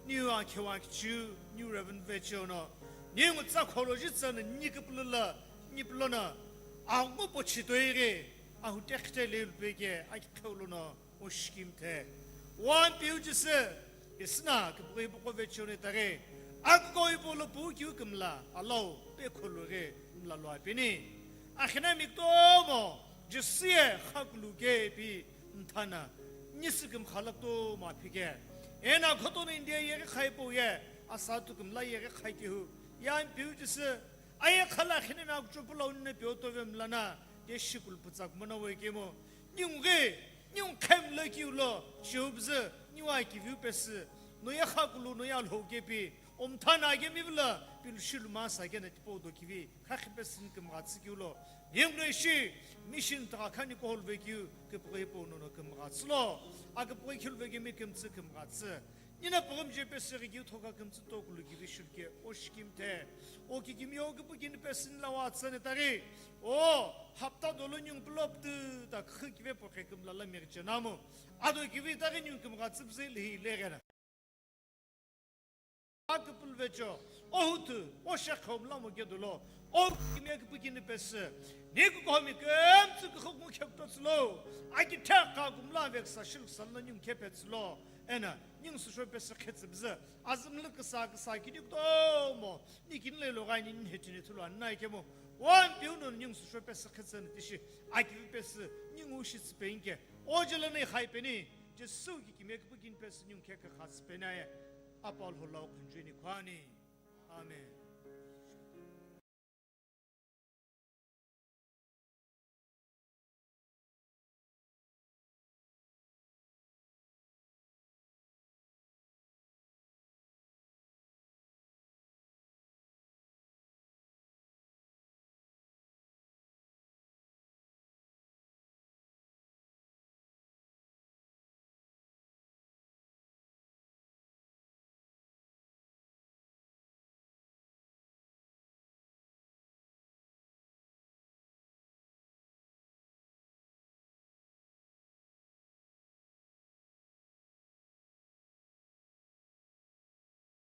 niu akhewa kichiu, niu Reverend Vecheono, ningu tsa kholo jitsü no ni küpülü lo, ni pülono, angu pochi toighi, ahu tekte le ulpeke, aki kheu lono, Oshikimthe. One piu jisü, isina, kipughi puko vechuni taghi. Akukoi polo pu kiu kimla, alau, pe kholu ghi, mla lua pini. Akhina miktomo, jisiye, khakulu ke pi, mthana. Nisi kim khalak to ma phike. Ena khoton India yeghi khai po ye, asa tu kimla yeghi khai kihu. Yan piu jisü, aye khala khine na kuchupu la unne pio to ve mlana, de shikul putsak mona we kemo. Nyunghi, nyung khem lo kiu lo, chiubzü, nyua kiviu pesü, noya khakulu, noya lhou kepi, omthana kemi vla, pilu shilu masa kena tipo do kivi, khakhi pesü ni kümghatsü kiu lo. Nyung no ishi, mission taga khani kohol ve kiu, kipughi po nono kümghatsü lo. A kipughi khilu ve kemi kümtsü kümghatsü. Nina püghümje pesü ghi keu thoka kümtsü tokulu kivi shulke, oshikimthe. O kikimiye o kipu kini pesü nila wa tsüne taghi. O hapta dolo nyung puloptü ta khü kive pokhe kümla la mirche namu. Ado kivi taghi nyung kümghatsü püzü lihi leghena. A kipul vecho, o hutu, o shekhom lamo gedolo. O kikimiye kipu kini pesü. Ni kukomi kümtsü kukhuk mu khekto tsülo. Aki thekha kumla veksa shilk salna nyung kepetsülo. Ena, nyung süsho pesü khetsü bzü. Azümlü küsa küsa kini kutomo. Ni kinle lo ghaini ni hetini thulo anna ikemo. One piu no nyung süsho pesü khetsü ni tishi. Akivi pesü nyung ushi tsüpeinke. Ojela ni khai peni. Jesu kikimiye kipu kini pesü nyung kekha tsüpenaye. Apal holau khunjuni khwani.